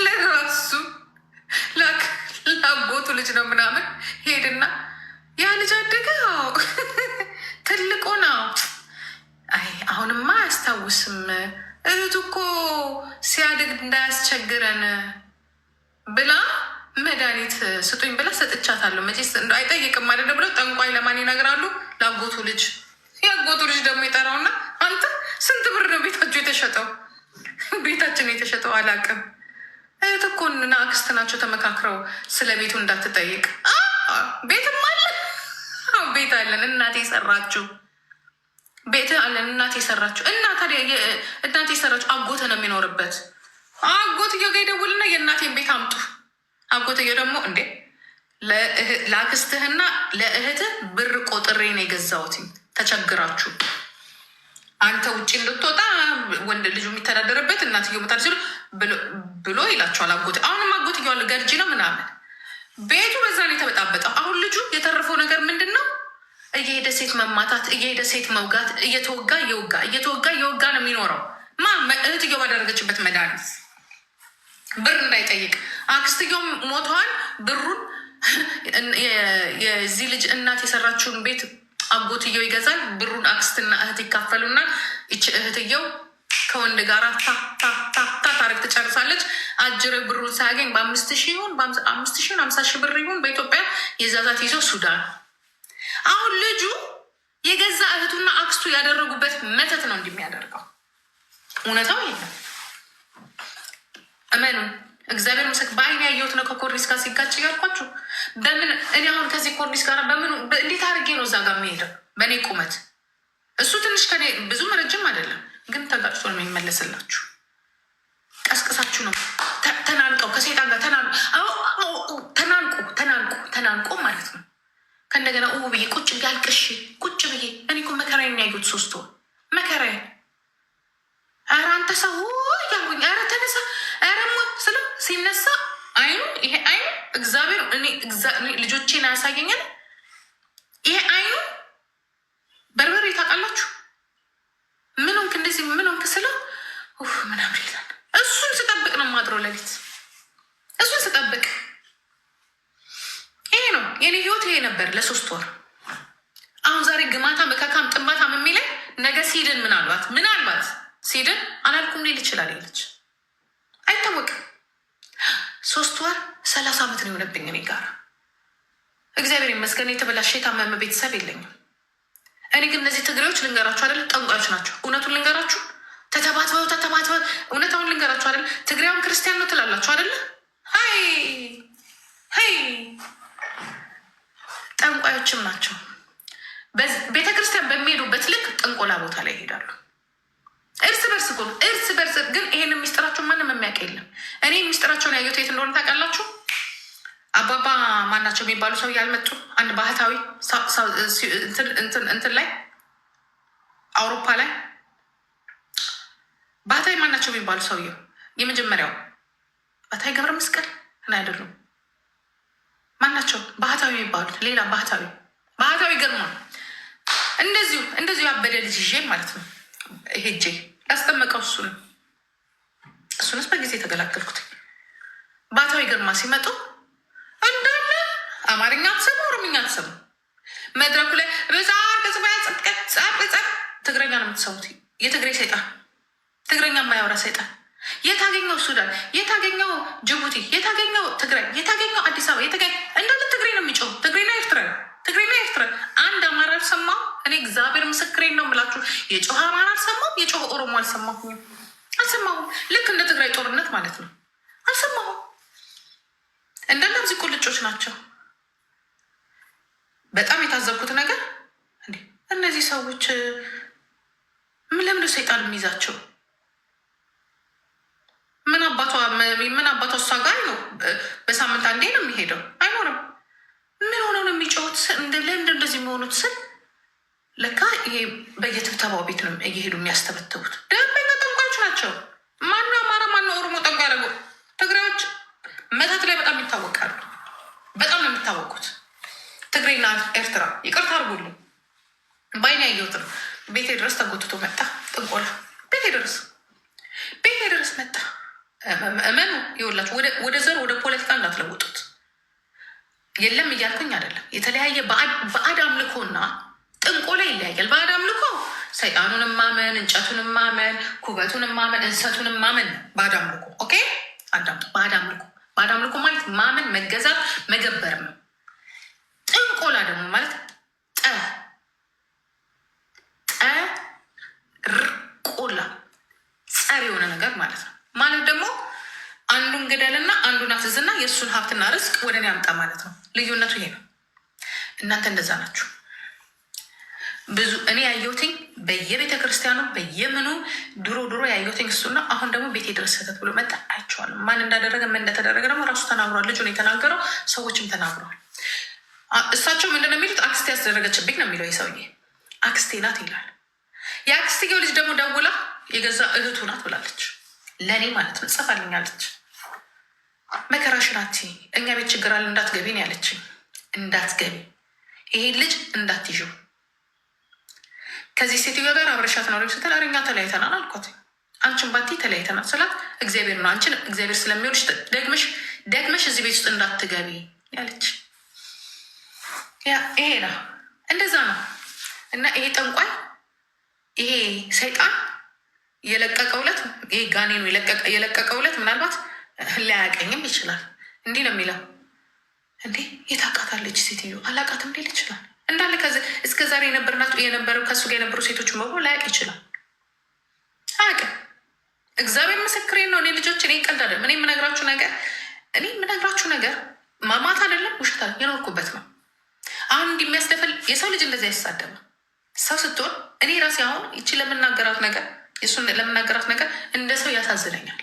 ለራሱ ላጎቱ ልጅ ነው ምናምን ሄድና ያ ልጅ አደገ፣ ትልቁ ነው። አይ አሁንማ አያስታውስም። እህቱ እኮ ሲያድግ እንዳያስቸግረን ብላ መድኃኒት ስጡኝ ብላ ሰጥቻታለሁ። መቼስ አይጠይቅም አይደለ ብለው ጠንቋይ ለማን ይነግራሉ? ለአጎቱ ልጅ። የአጎቱ ልጅ ደግሞ ይጠራውና አንተ ስንት ብር ነው ቤታችሁ የተሸጠው? ቤታችን የተሸጠው አላውቅም። እህት እኮ እና አክስት ናቸው ተመካክረው ስለ ቤቱ እንዳትጠይቅ። ቤትም አለ፣ ቤት አለን፣ እናቴ የሰራችው ቤት አለን፣ እናቴ የሰራችው። እና ታዲያ እናቴ የሰራችው አጎተ ነው የሚኖርበት። አጎትየው ጋር ይደውልና የእናቴን ቤት አምጡ። አጎትየው ደግሞ እንዴ ለአክስትህና ለእህትህ ብር ቆጥሬ ነው የገዛሁትኝ፣ ተቸግራችሁ አንተ ውጭ እንድትወጣ ወንድ ልጁ የሚተዳደርበት እናትየው መታ ሲሉ ብሎ ይላቸዋል። አጎት አሁንም አጎትየው አለ ገርጂ ነው ምናምን ቤቱ በዛ ነው የተበጣበጠው። አሁን ልጁ የተረፈው ነገር ምንድን ነው? እየሄደ ሴት መማታት፣ እየሄደ ሴት መውጋት፣ እየተወጋ እየወጋ፣ እየተወጋ እየወጋ ነው የሚኖረው። ማ እህትየው ባደረገችበት መድኃኒት ብር እንዳይጠይቅ። አክስትየውም ሞተዋል። ብሩን የዚህ ልጅ እናት የሰራችውን ቤት አጎትየው ይገዛል። ብሩን አክስትና እህት ይካፈሉና ይቺ እህትየው ከወንድ ጋር ታታታታ ታሪክ ትጨርሳለች። አጅሬ ብሩን ሳያገኝ በ5,000 ይሁን 5,000 ይሁን 50,000 ብር ይሁን በኢትዮጵያ የዛዛት ይዞ ሱዳን። አሁን ልጁ የገዛ እህቱና አክስቱ ያደረጉበት መተት ነው እንደሚያደርገው። እውነታው ይሄ ነው። እመኑ፣ እግዚአብሔር ምስክር፣ በአይን ያየሁት ነው። ከኮርኒስ ጋር ሲጋጭ እያልኳችሁ በምን እኔ አሁን ከዚህ ኮርኒስ ጋር በምኑ እንዴት አድርጌ ነው እዛ ጋር የሚሄደው? በእኔ ቁመት እሱ ትንሽ ከኔ ብዙም ረጅም አይደለም፣ ግን ተጋጭቶ ነው የሚመለስላችሁ። ቀስቅሳችሁ ነው ተናንቀው ከሰይጣን ጋር ተናንቁ ተናንቁ ተናንቆ ማለት ነው። ከእንደገና ኡ ብዬ ቁጭ ብዬ አልቅሼ ቁጭ ብዬ እኔ እኮ መከራዬን ያየሁት 3 ወር መከራዬን። ኧረ አንተ ሰው እያልኩኝ ኧረ ተነሳ ኧረ ሞ ስለው ሲነሳ አይኑ ይሄ አይኑ እግዚአብሔር እኔ ልጆቼን አያሳየኛል። ይሄ አይኑ በርበሬ ታውቃላችሁ። ምን ሆንክ እንደዚህ ምን ሆንክ ስለው ምናምን ይላል። እሱን ስጠብቅ ነው የማድረው ሌሊት፣ እሱን ስጠብቅ ይሄ ነው የኔ ህይወት። ይሄ ነበር ለ3 ወር። አሁን ዛሬ ግማታ መካካም ጥንባታም የሚለኝ ነገ ሲድን ምናልባት ሲድን አላልኩም ሊል ይችላል። ይለች አይታወቅም። 3 ወር 30 ዓመት ነው የሆነብኝ እኔ ጋር። እግዚአብሔር ይመስገን የተበላሸ የታመመ ቤተሰብ የለኝም። እኔ ግን እነዚህ ትግሬዎች ልንገራችሁ አይደለ፣ ጠንቋዮች ናቸው። እውነቱን ልንገራችሁ፣ ተተባትበው ተተባትበው፣ እውነታውን ልንገራችሁ አይደለ፣ ትግሬውን ክርስቲያን ነው ትላላችሁ አይደለ? ሀይ ሀይ ጠንቋዮችም ናቸው። ቤተክርስቲያን በሚሄዱበት ልክ ጥንቆላ ቦታ ላይ ይሄዳሉ። እርስ በርስ እኮ ነው፣ እርስ በርስ ግን ይሄን ሚስጥራቸውን ማንም የሚያውቅ የለም። እኔ ሚስጥራቸውን ያየሁት የት እንደሆነ ታውቃላችሁ? አባባ ማናቸው የሚባሉ ሰው ያልመጡ አንድ ባህታዊ እንትን ላይ አውሮፓ ላይ ባህታዊ ማናቸው የሚባሉ ሰውየው የመጀመሪያው ባህታዊ ገብረ መስቀል እና አይደሉም። ማናቸው ባህታዊ የሚባሉት ሌላ ባህታዊ ባህታዊ ግርማ እንደዚሁ እንደዚሁ ያበደ ልጅ ይዤ ማለት ነው ሄጄ ያስጠመቀው እሱ ነው። እሱንስ በጊዜ የተገላገልኩት። ባህታዊ ግርማ ሲመጡ እንዳለ አማርኛ አትሰሙ፣ ኦሮምኛ አትሰሙ። መድረኩ ላይ ጻ ትግረኛ ነው የምትሰሙት። የትግሬ ሰይጣን፣ ትግረኛ የማያወራ ሰይጣን የታገኘው ሱዳን፣ የታገኘው ጅቡቲ፣ የታገኘው ትግራይ፣ የታገኘው አዲስ አበባ እንዳለ ትግሬ ነው የሚጮህ። ትግሬና ኤርትራ፣ ትግሬና ኤርትራ። አንድ አማራ አልሰማሁም። እኔ እግዚአብሔር ምስክሬን ነው የምላችሁ። የጮኸ አማራ አልሰማሁም። የጮኸ ኦሮሞ አልሰማሁም፣ አልሰማሁም። ልክ እንደ ትግራይ ጦርነት ማለት ነው። አልሰማሁም። እንዳለ እዚህ ቁልጮች ናቸው። በጣም የታዘብኩት ነገር እንዴ እነዚህ ሰዎች ምን ለምንድን ሰይጣን የሚይዛቸው? ምን አባቷ ምን አባቷ እሷ ጋር ነው። በሳምንት አንዴ ነው የሚሄደው። አይኖርም። ምን ሆነው ነው የሚጮሁት? ለምንድን እንደዚህ የሚሆኑት ስል ለካ ይሄ በየትብተባው ቤት ነው እየሄዱ የሚያስተበትቡት። ደንበኛ ጠንቋዮች ናቸው። ማነው አማራ ማነው ኦሮሞ ጠንቋይ ያደረጉ? ትግሬዎች መተት ላይ በጣም ይታወቃሉ። በጣም ነው የሚታወቁት። ትግሬና ኤርትራ ይቅርታ አድርጉልኝ፣ በአይኔ ያየሁት ነው። ቤቴ ድረስ ተጎትቶ መጣ ጥንቆላ። ቤቴ ድረስ ቤቴ ድረስ መጣ። እመኑ፣ ይኸውላችሁ ወደ ዘር ወደ ፖለቲካ እንዳትለውጡት። የለም እያልኩኝ አይደለም። የተለያየ ባዕድ አምልኮና ጥንቆላ ይለያያል። ባዕድ አምልኮ ሰይጣኑን ማመን፣ እንጨቱን ማመን፣ ኩበቱን ማመን፣ እንሰቱን ማመን ነው ባዕድ አምልኮ። Okay አዳምጡ። ባዕድ አምልኮ ባዕድ አምልኮ ማለት ማመን፣ መገዛት፣ መገበር ነው። ጥንቆላ ደግሞ ማለት ጠ ጠርቆላ ጸር የሆነ ነገር ማለት ነው። ማለት ደግሞ አንዱን ግደልና አንዱን አፍዝዝና የእሱን ሀብትና ርስቅ ወደ እኔ አምጣ ማለት ነው። ልዩነቱ ይሄ ነው። እናንተ እንደዛ ናችሁ። ብዙ እኔ ያየሁትኝ በየቤተ ክርስቲያኑ በየምኑ ድሮ ድሮ ያየሁትኝ እሱና አሁን ደግሞ ቤቴ ድረስ ስህተት ብሎ መጣ አይቼዋለሁ። ማን እንዳደረገ ምን እንደተደረገ ደግሞ ራሱ ተናግሯል። ልጁ ነው የተናገረው፣ ሰዎችም ተናግረዋል። እሳቸው ምንድን ነው የሚሉት? አክስቴ ያስደረገችብኝ ነው የሚለው የሰውዬ አክስቴ ናት ይላል። የአክስትየው ልጅ ደግሞ ደውላ የገዛ እህቱ ናት ብላለች። ለእኔ ማለት ነው ጽፋልኛለች። መከራሽን አትይ፣ እኛ ቤት ችግር አለ እንዳትገቢ ነው ያለችኝ። እንዳትገቢ፣ ይሄን ልጅ እንዳትይዥው ከዚህ ሴትዮ ጋር አብረሻት ነው ስትል ኧረ እኛ ተለያይተናል አልኳት። አንቺን ባቲ ተለያይተናል ስላት እግዚአብሔር ነው አንቺን እግዚአብሔር ስለሚወድሽ ደግመሽ ደግመሽ እዚህ ቤት ውስጥ እንዳትገቢ ያለች። ይሄ ነው እንደዛ ነው። እና ይሄ ጠንቋይ ይሄ ሰይጣን የለቀቀው ዕለት ይሄ ጋኔኑ የለቀቀው ዕለት ምናልባት ላያቀኝም ይችላል። እንዲህ ነው የሚለው። እንዴ የታውቃታለች ሴትዮ አላቃትም ሊል ይችላል። እንዳለ እስከ ዛሬ የነበረው ከእሱ ጋር የነበሩ ሴቶች በሙሉ ላያውቅ ይችላል። አያውቅም። እግዚአብሔር ምስክሬ ነው። እኔ ልጆች፣ እኔ ቀልድ አይደለም። እኔ የምነግራችሁ ነገር ማማት አይደለም፣ ውሸት አይደለም፣ የኖርኩበት ነው። አሁን እንዲህ የሚያስደፈል የሰው ልጅ እንደዚህ አይሳደብም። ሰው ስትሆን እኔ ራሴ አሁን ይቺ ለምናገራት ነገር፣ የእሱን ለምናገራት ነገር እንደ ሰው ያሳዝነኛል፣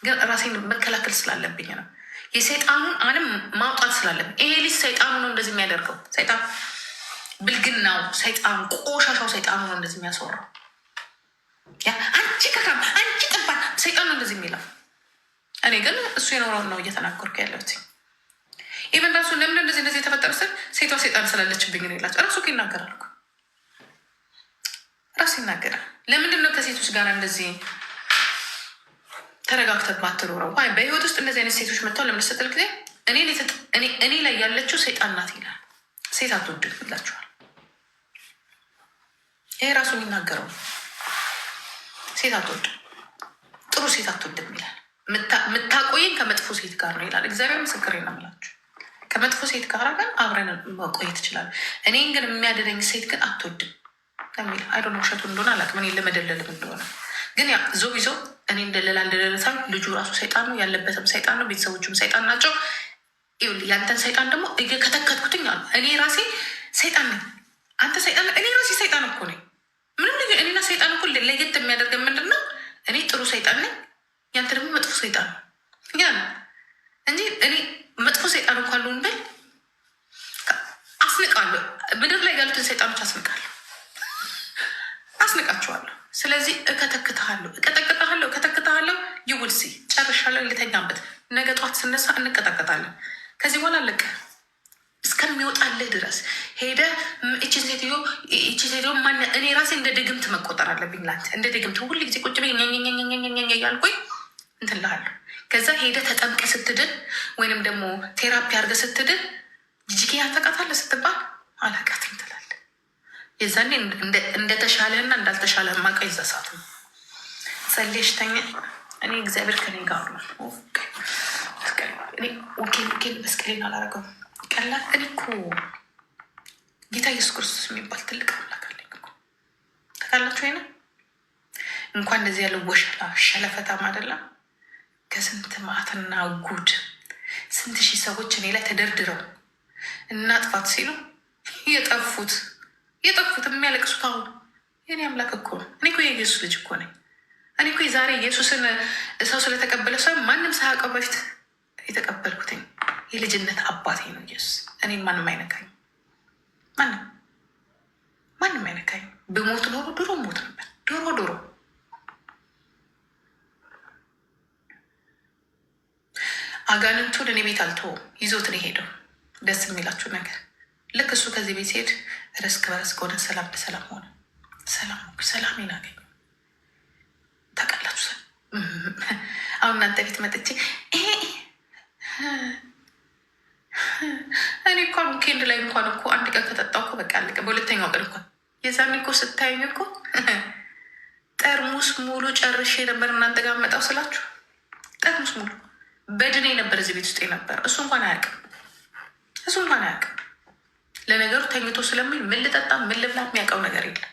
ግን ራሴን መከላከል ስላለብኝ ነው። የሰይጣኑን አንም ማውጣት ስላለብኝ። ይሄ ልጅ ሰይጣኑ ነው እንደዚህ የሚያደርገው። ሰይጣን ብልግናው፣ ሰይጣኑ ቆሻሻው ሰይጣኑ ነው እንደዚህ የሚያስወራው። አንቺ ከካም፣ አንቺ ጥባት፣ ሰይጣን ነው እንደዚህ የሚለው። እኔ ግን እሱ የኖረውን ነው እየተናገርኩ ያለሁት። Even ራሱ ለምን እንደዚህ እንደዚህ የተፈጠረ ስል ሴቷ ሰይጣን ስላለችብኝ ነው ይላቸው። ራሱ ይናገራል እኮ፣ ራሱ ይናገራል። ለምንድን ነው ከሴቶች ጋር እንደዚህ ተረጋግተህ ማትኖረው? በህይወት ውስጥ እንደዚህ አይነት ሴቶች መጥተው ለምን ስትል ጊዜ እኔ ላይ ያለችው ሰይጣን ናት ይላል። ሴት አትወድም ይላቸዋል። ይሄ ራሱ የሚናገረው ሴት አትወድም፣ ጥሩ ሴት አትወድም ይላል። የምታቆየኝ ከመጥፎ ሴት ጋር ነው ይላል። እግዚአብሔር ምስክሬ ነው የምላችሁ። ከመጥፎ ሴት ጋር ግን አብረን መቆየት ይችላል። እኔን ግን የሚያድነኝ ሴት ግን አትወድም የሚል፣ I don't know ውሸቱ እንደሆነ አላውቅም። እኔ ለመደለልም እንደሆነ ግን ያ ዞ ይዞ እኔ እንደለላ እንደለለ ሳይሆን ልጁ ራሱ ሰይጣን ነው፣ ያለበትም ሰይጣን ነው፣ ቤተሰቦቹም ሰይጣን ናቸው። ይኸውልህ ያንተን ሰይጣን ደግሞ እየከተከትኩትኝ አሉ። እኔ ራሴ ሰይጣን ነኝ፣ አንተ ሰይጣን፣ እኔ ራሴ ሰይጣን እኮ ነኝ። ምንም ልዩ እኔና ሰይጣን እኮ ለየት የሚያደርገን ምንድን ነው? እኔ ጥሩ ሰይጣን ነኝ፣ ያንተ ደግሞ መጥፎ ሰይጣን ነው። ያ ነው እንጂ እኔ መጥፎ ሰይጣን እንኳን ልሁን ብል አስንቃለሁ። ምድር ላይ ያሉትን ሰይጣኖች አስንቃለሁ፣ አስንቃቸዋለሁ። ስለዚህ እከተክትሃለሁ፣ እቀጠቅጥሃለሁ፣ እከተክትሃለሁ። You will see። ጨርሻለሁ። ልተኛበት። ነገ ጠዋት ስነሳ እንቀጠቀጣለን። ከዚህ በኋላ አለቀ። እስከሚወጣልህ ድረስ ሄደ እቺ ሴትዮ ማን፣ እኔ ራሴ እንደ ድግምት መቆጠር አለብኝ ላንተ፣ እንደ ድግምት ሁሉ ጊዜ ቁጭ ብዬ ኛኛኛኛኛ እያልኩኝ እንትን እልሃለሁ። ከዛ ሄደ ተጠምቀ ስትድን ወይንም ደግሞ therapy አድርገህ ስትድን ጂጂኪ ታውቃታለህ ስትባል አላውቃትም ትላለህ። የዛኔ እንደተሻለህና እንዳልተሻለ ማውቀው የዛ ሰዓት ነው። ጸልየሽ ተኛ። እኔ እግዚአብሔር ከኔ ጋር ነው። እኔ ወጌን ወጌን መስቀሌን አላረገውም። ቀላል፣ እኔ እኮ ጌታ ኢየሱስ ክርስቶስ የሚባል ትልቅ አምላክ አለኝ እኮ፣ ታውቃላችሁ። ወይ እንኳን እንደዚህ ያለው ወሸላ ሸለፈታም አይደለም፣ ከስንት ማዕትና ጉድ ስንት ሺህ ሰዎች እኔ ላይ ተደርድረው እናጥፋት ሲሉ የጠፉት የጠፉት የሚያለቅሱት አሁን የኔ አምላክ እኮ ነው። እኔ እኮ የኢየሱስ ልጅ እኮ ነኝ። እኔ እኮ የዛሬ ኢየሱስን ሰው ስለተቀበለ ሰው ማንም ሳያውቀው በፊት የተቀበልኩትኝ የልጅነት አባቴ ነው ኢየሱስ። እኔን ማንም አይነካኝ፣ ማንም ማንም አይነካኝ። ብሞት ኖሮ ድሮ ሞት ነበር። ድሮ ድሮ አጋንንቱን እኔ ቤት አልተወውም፣ ይዞት ነው የሄደው። ደስ የሚላችሁ ነገር ልክ እሱ ከዚህ ቤት ሲሄድ ረስክ በረስክ ሆነ፣ ሰላም በሰላም ሆነ። ሰላም ሰላሜን አገኘሁ። ታውቃላችሁ፣ አሁን እናንተ ቤት መጥቼ ይሄ እኔ እንኳን weekend ላይ እንኳን እኮ አንድ ቀን ከጠጣሁ እኮ በቃ አለቀ። በሁለተኛው ቀን እንኳን የዛኔ እኮ ስታዩኝ እኮ ጠርሙስ ሙሉ ጨርሼ ነበር እናንተ ጋር መጣው ስላችሁ፣ ጠርሙስ ሙሉ በድኔ ነበር እዚህ ቤት ውስጥ የነበር። እሱ እንኳን አያውቅም። እሱ እንኳን አያውቅም። ለነገሩ ተኝቶ ስለሚል ምን ልጠጣ ምን ልብላ የሚያውቀው ነገር የለም፣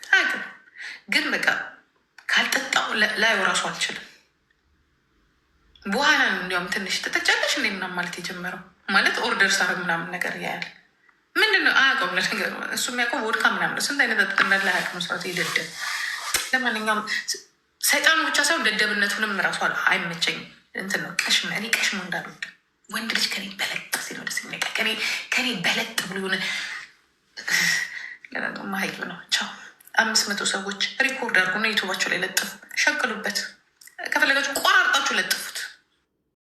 አያውቅም። ግን በቃ ካልጠጣው ላየው እራሱ አልችልም። በኋላ ነው እንዲያውም ትንሽ ትጠጫለሽ እንዴ ምናምን ማለት የጀመረው፣ ማለት order ሳረግ ምናምን ነገር ያያል። ምንድን ነው አያውቀውም። ለነገሩ እሱ የሚያውቀው ቮድካ ምናምን ነው። ስንት አይነት ጠጥ እንዳለ አያውቅም። ስራት ይደደብ። ለማንኛውም ሰይጣኑ ብቻ ሳይሆን ደደብነቱንም ራሱ አይመቸኝም። እንትን ነው ቀሽም፣ እኔ ቀሽሙ እንዳልወድ፣ ወንድ ልጅ ከኔ በለጥ ሲል ደስ የሚለኝ፣ ከኔ በለጥ ብሎ የሆነ ማሀይብ ነው። ቻው። 500 ሰዎች record አድርጉና ዩቱባቸው ላይ ለጥፉ፣ ሸቅሉበት። ከፈለጋችሁ ቆራርጣችሁ ለጥፉት።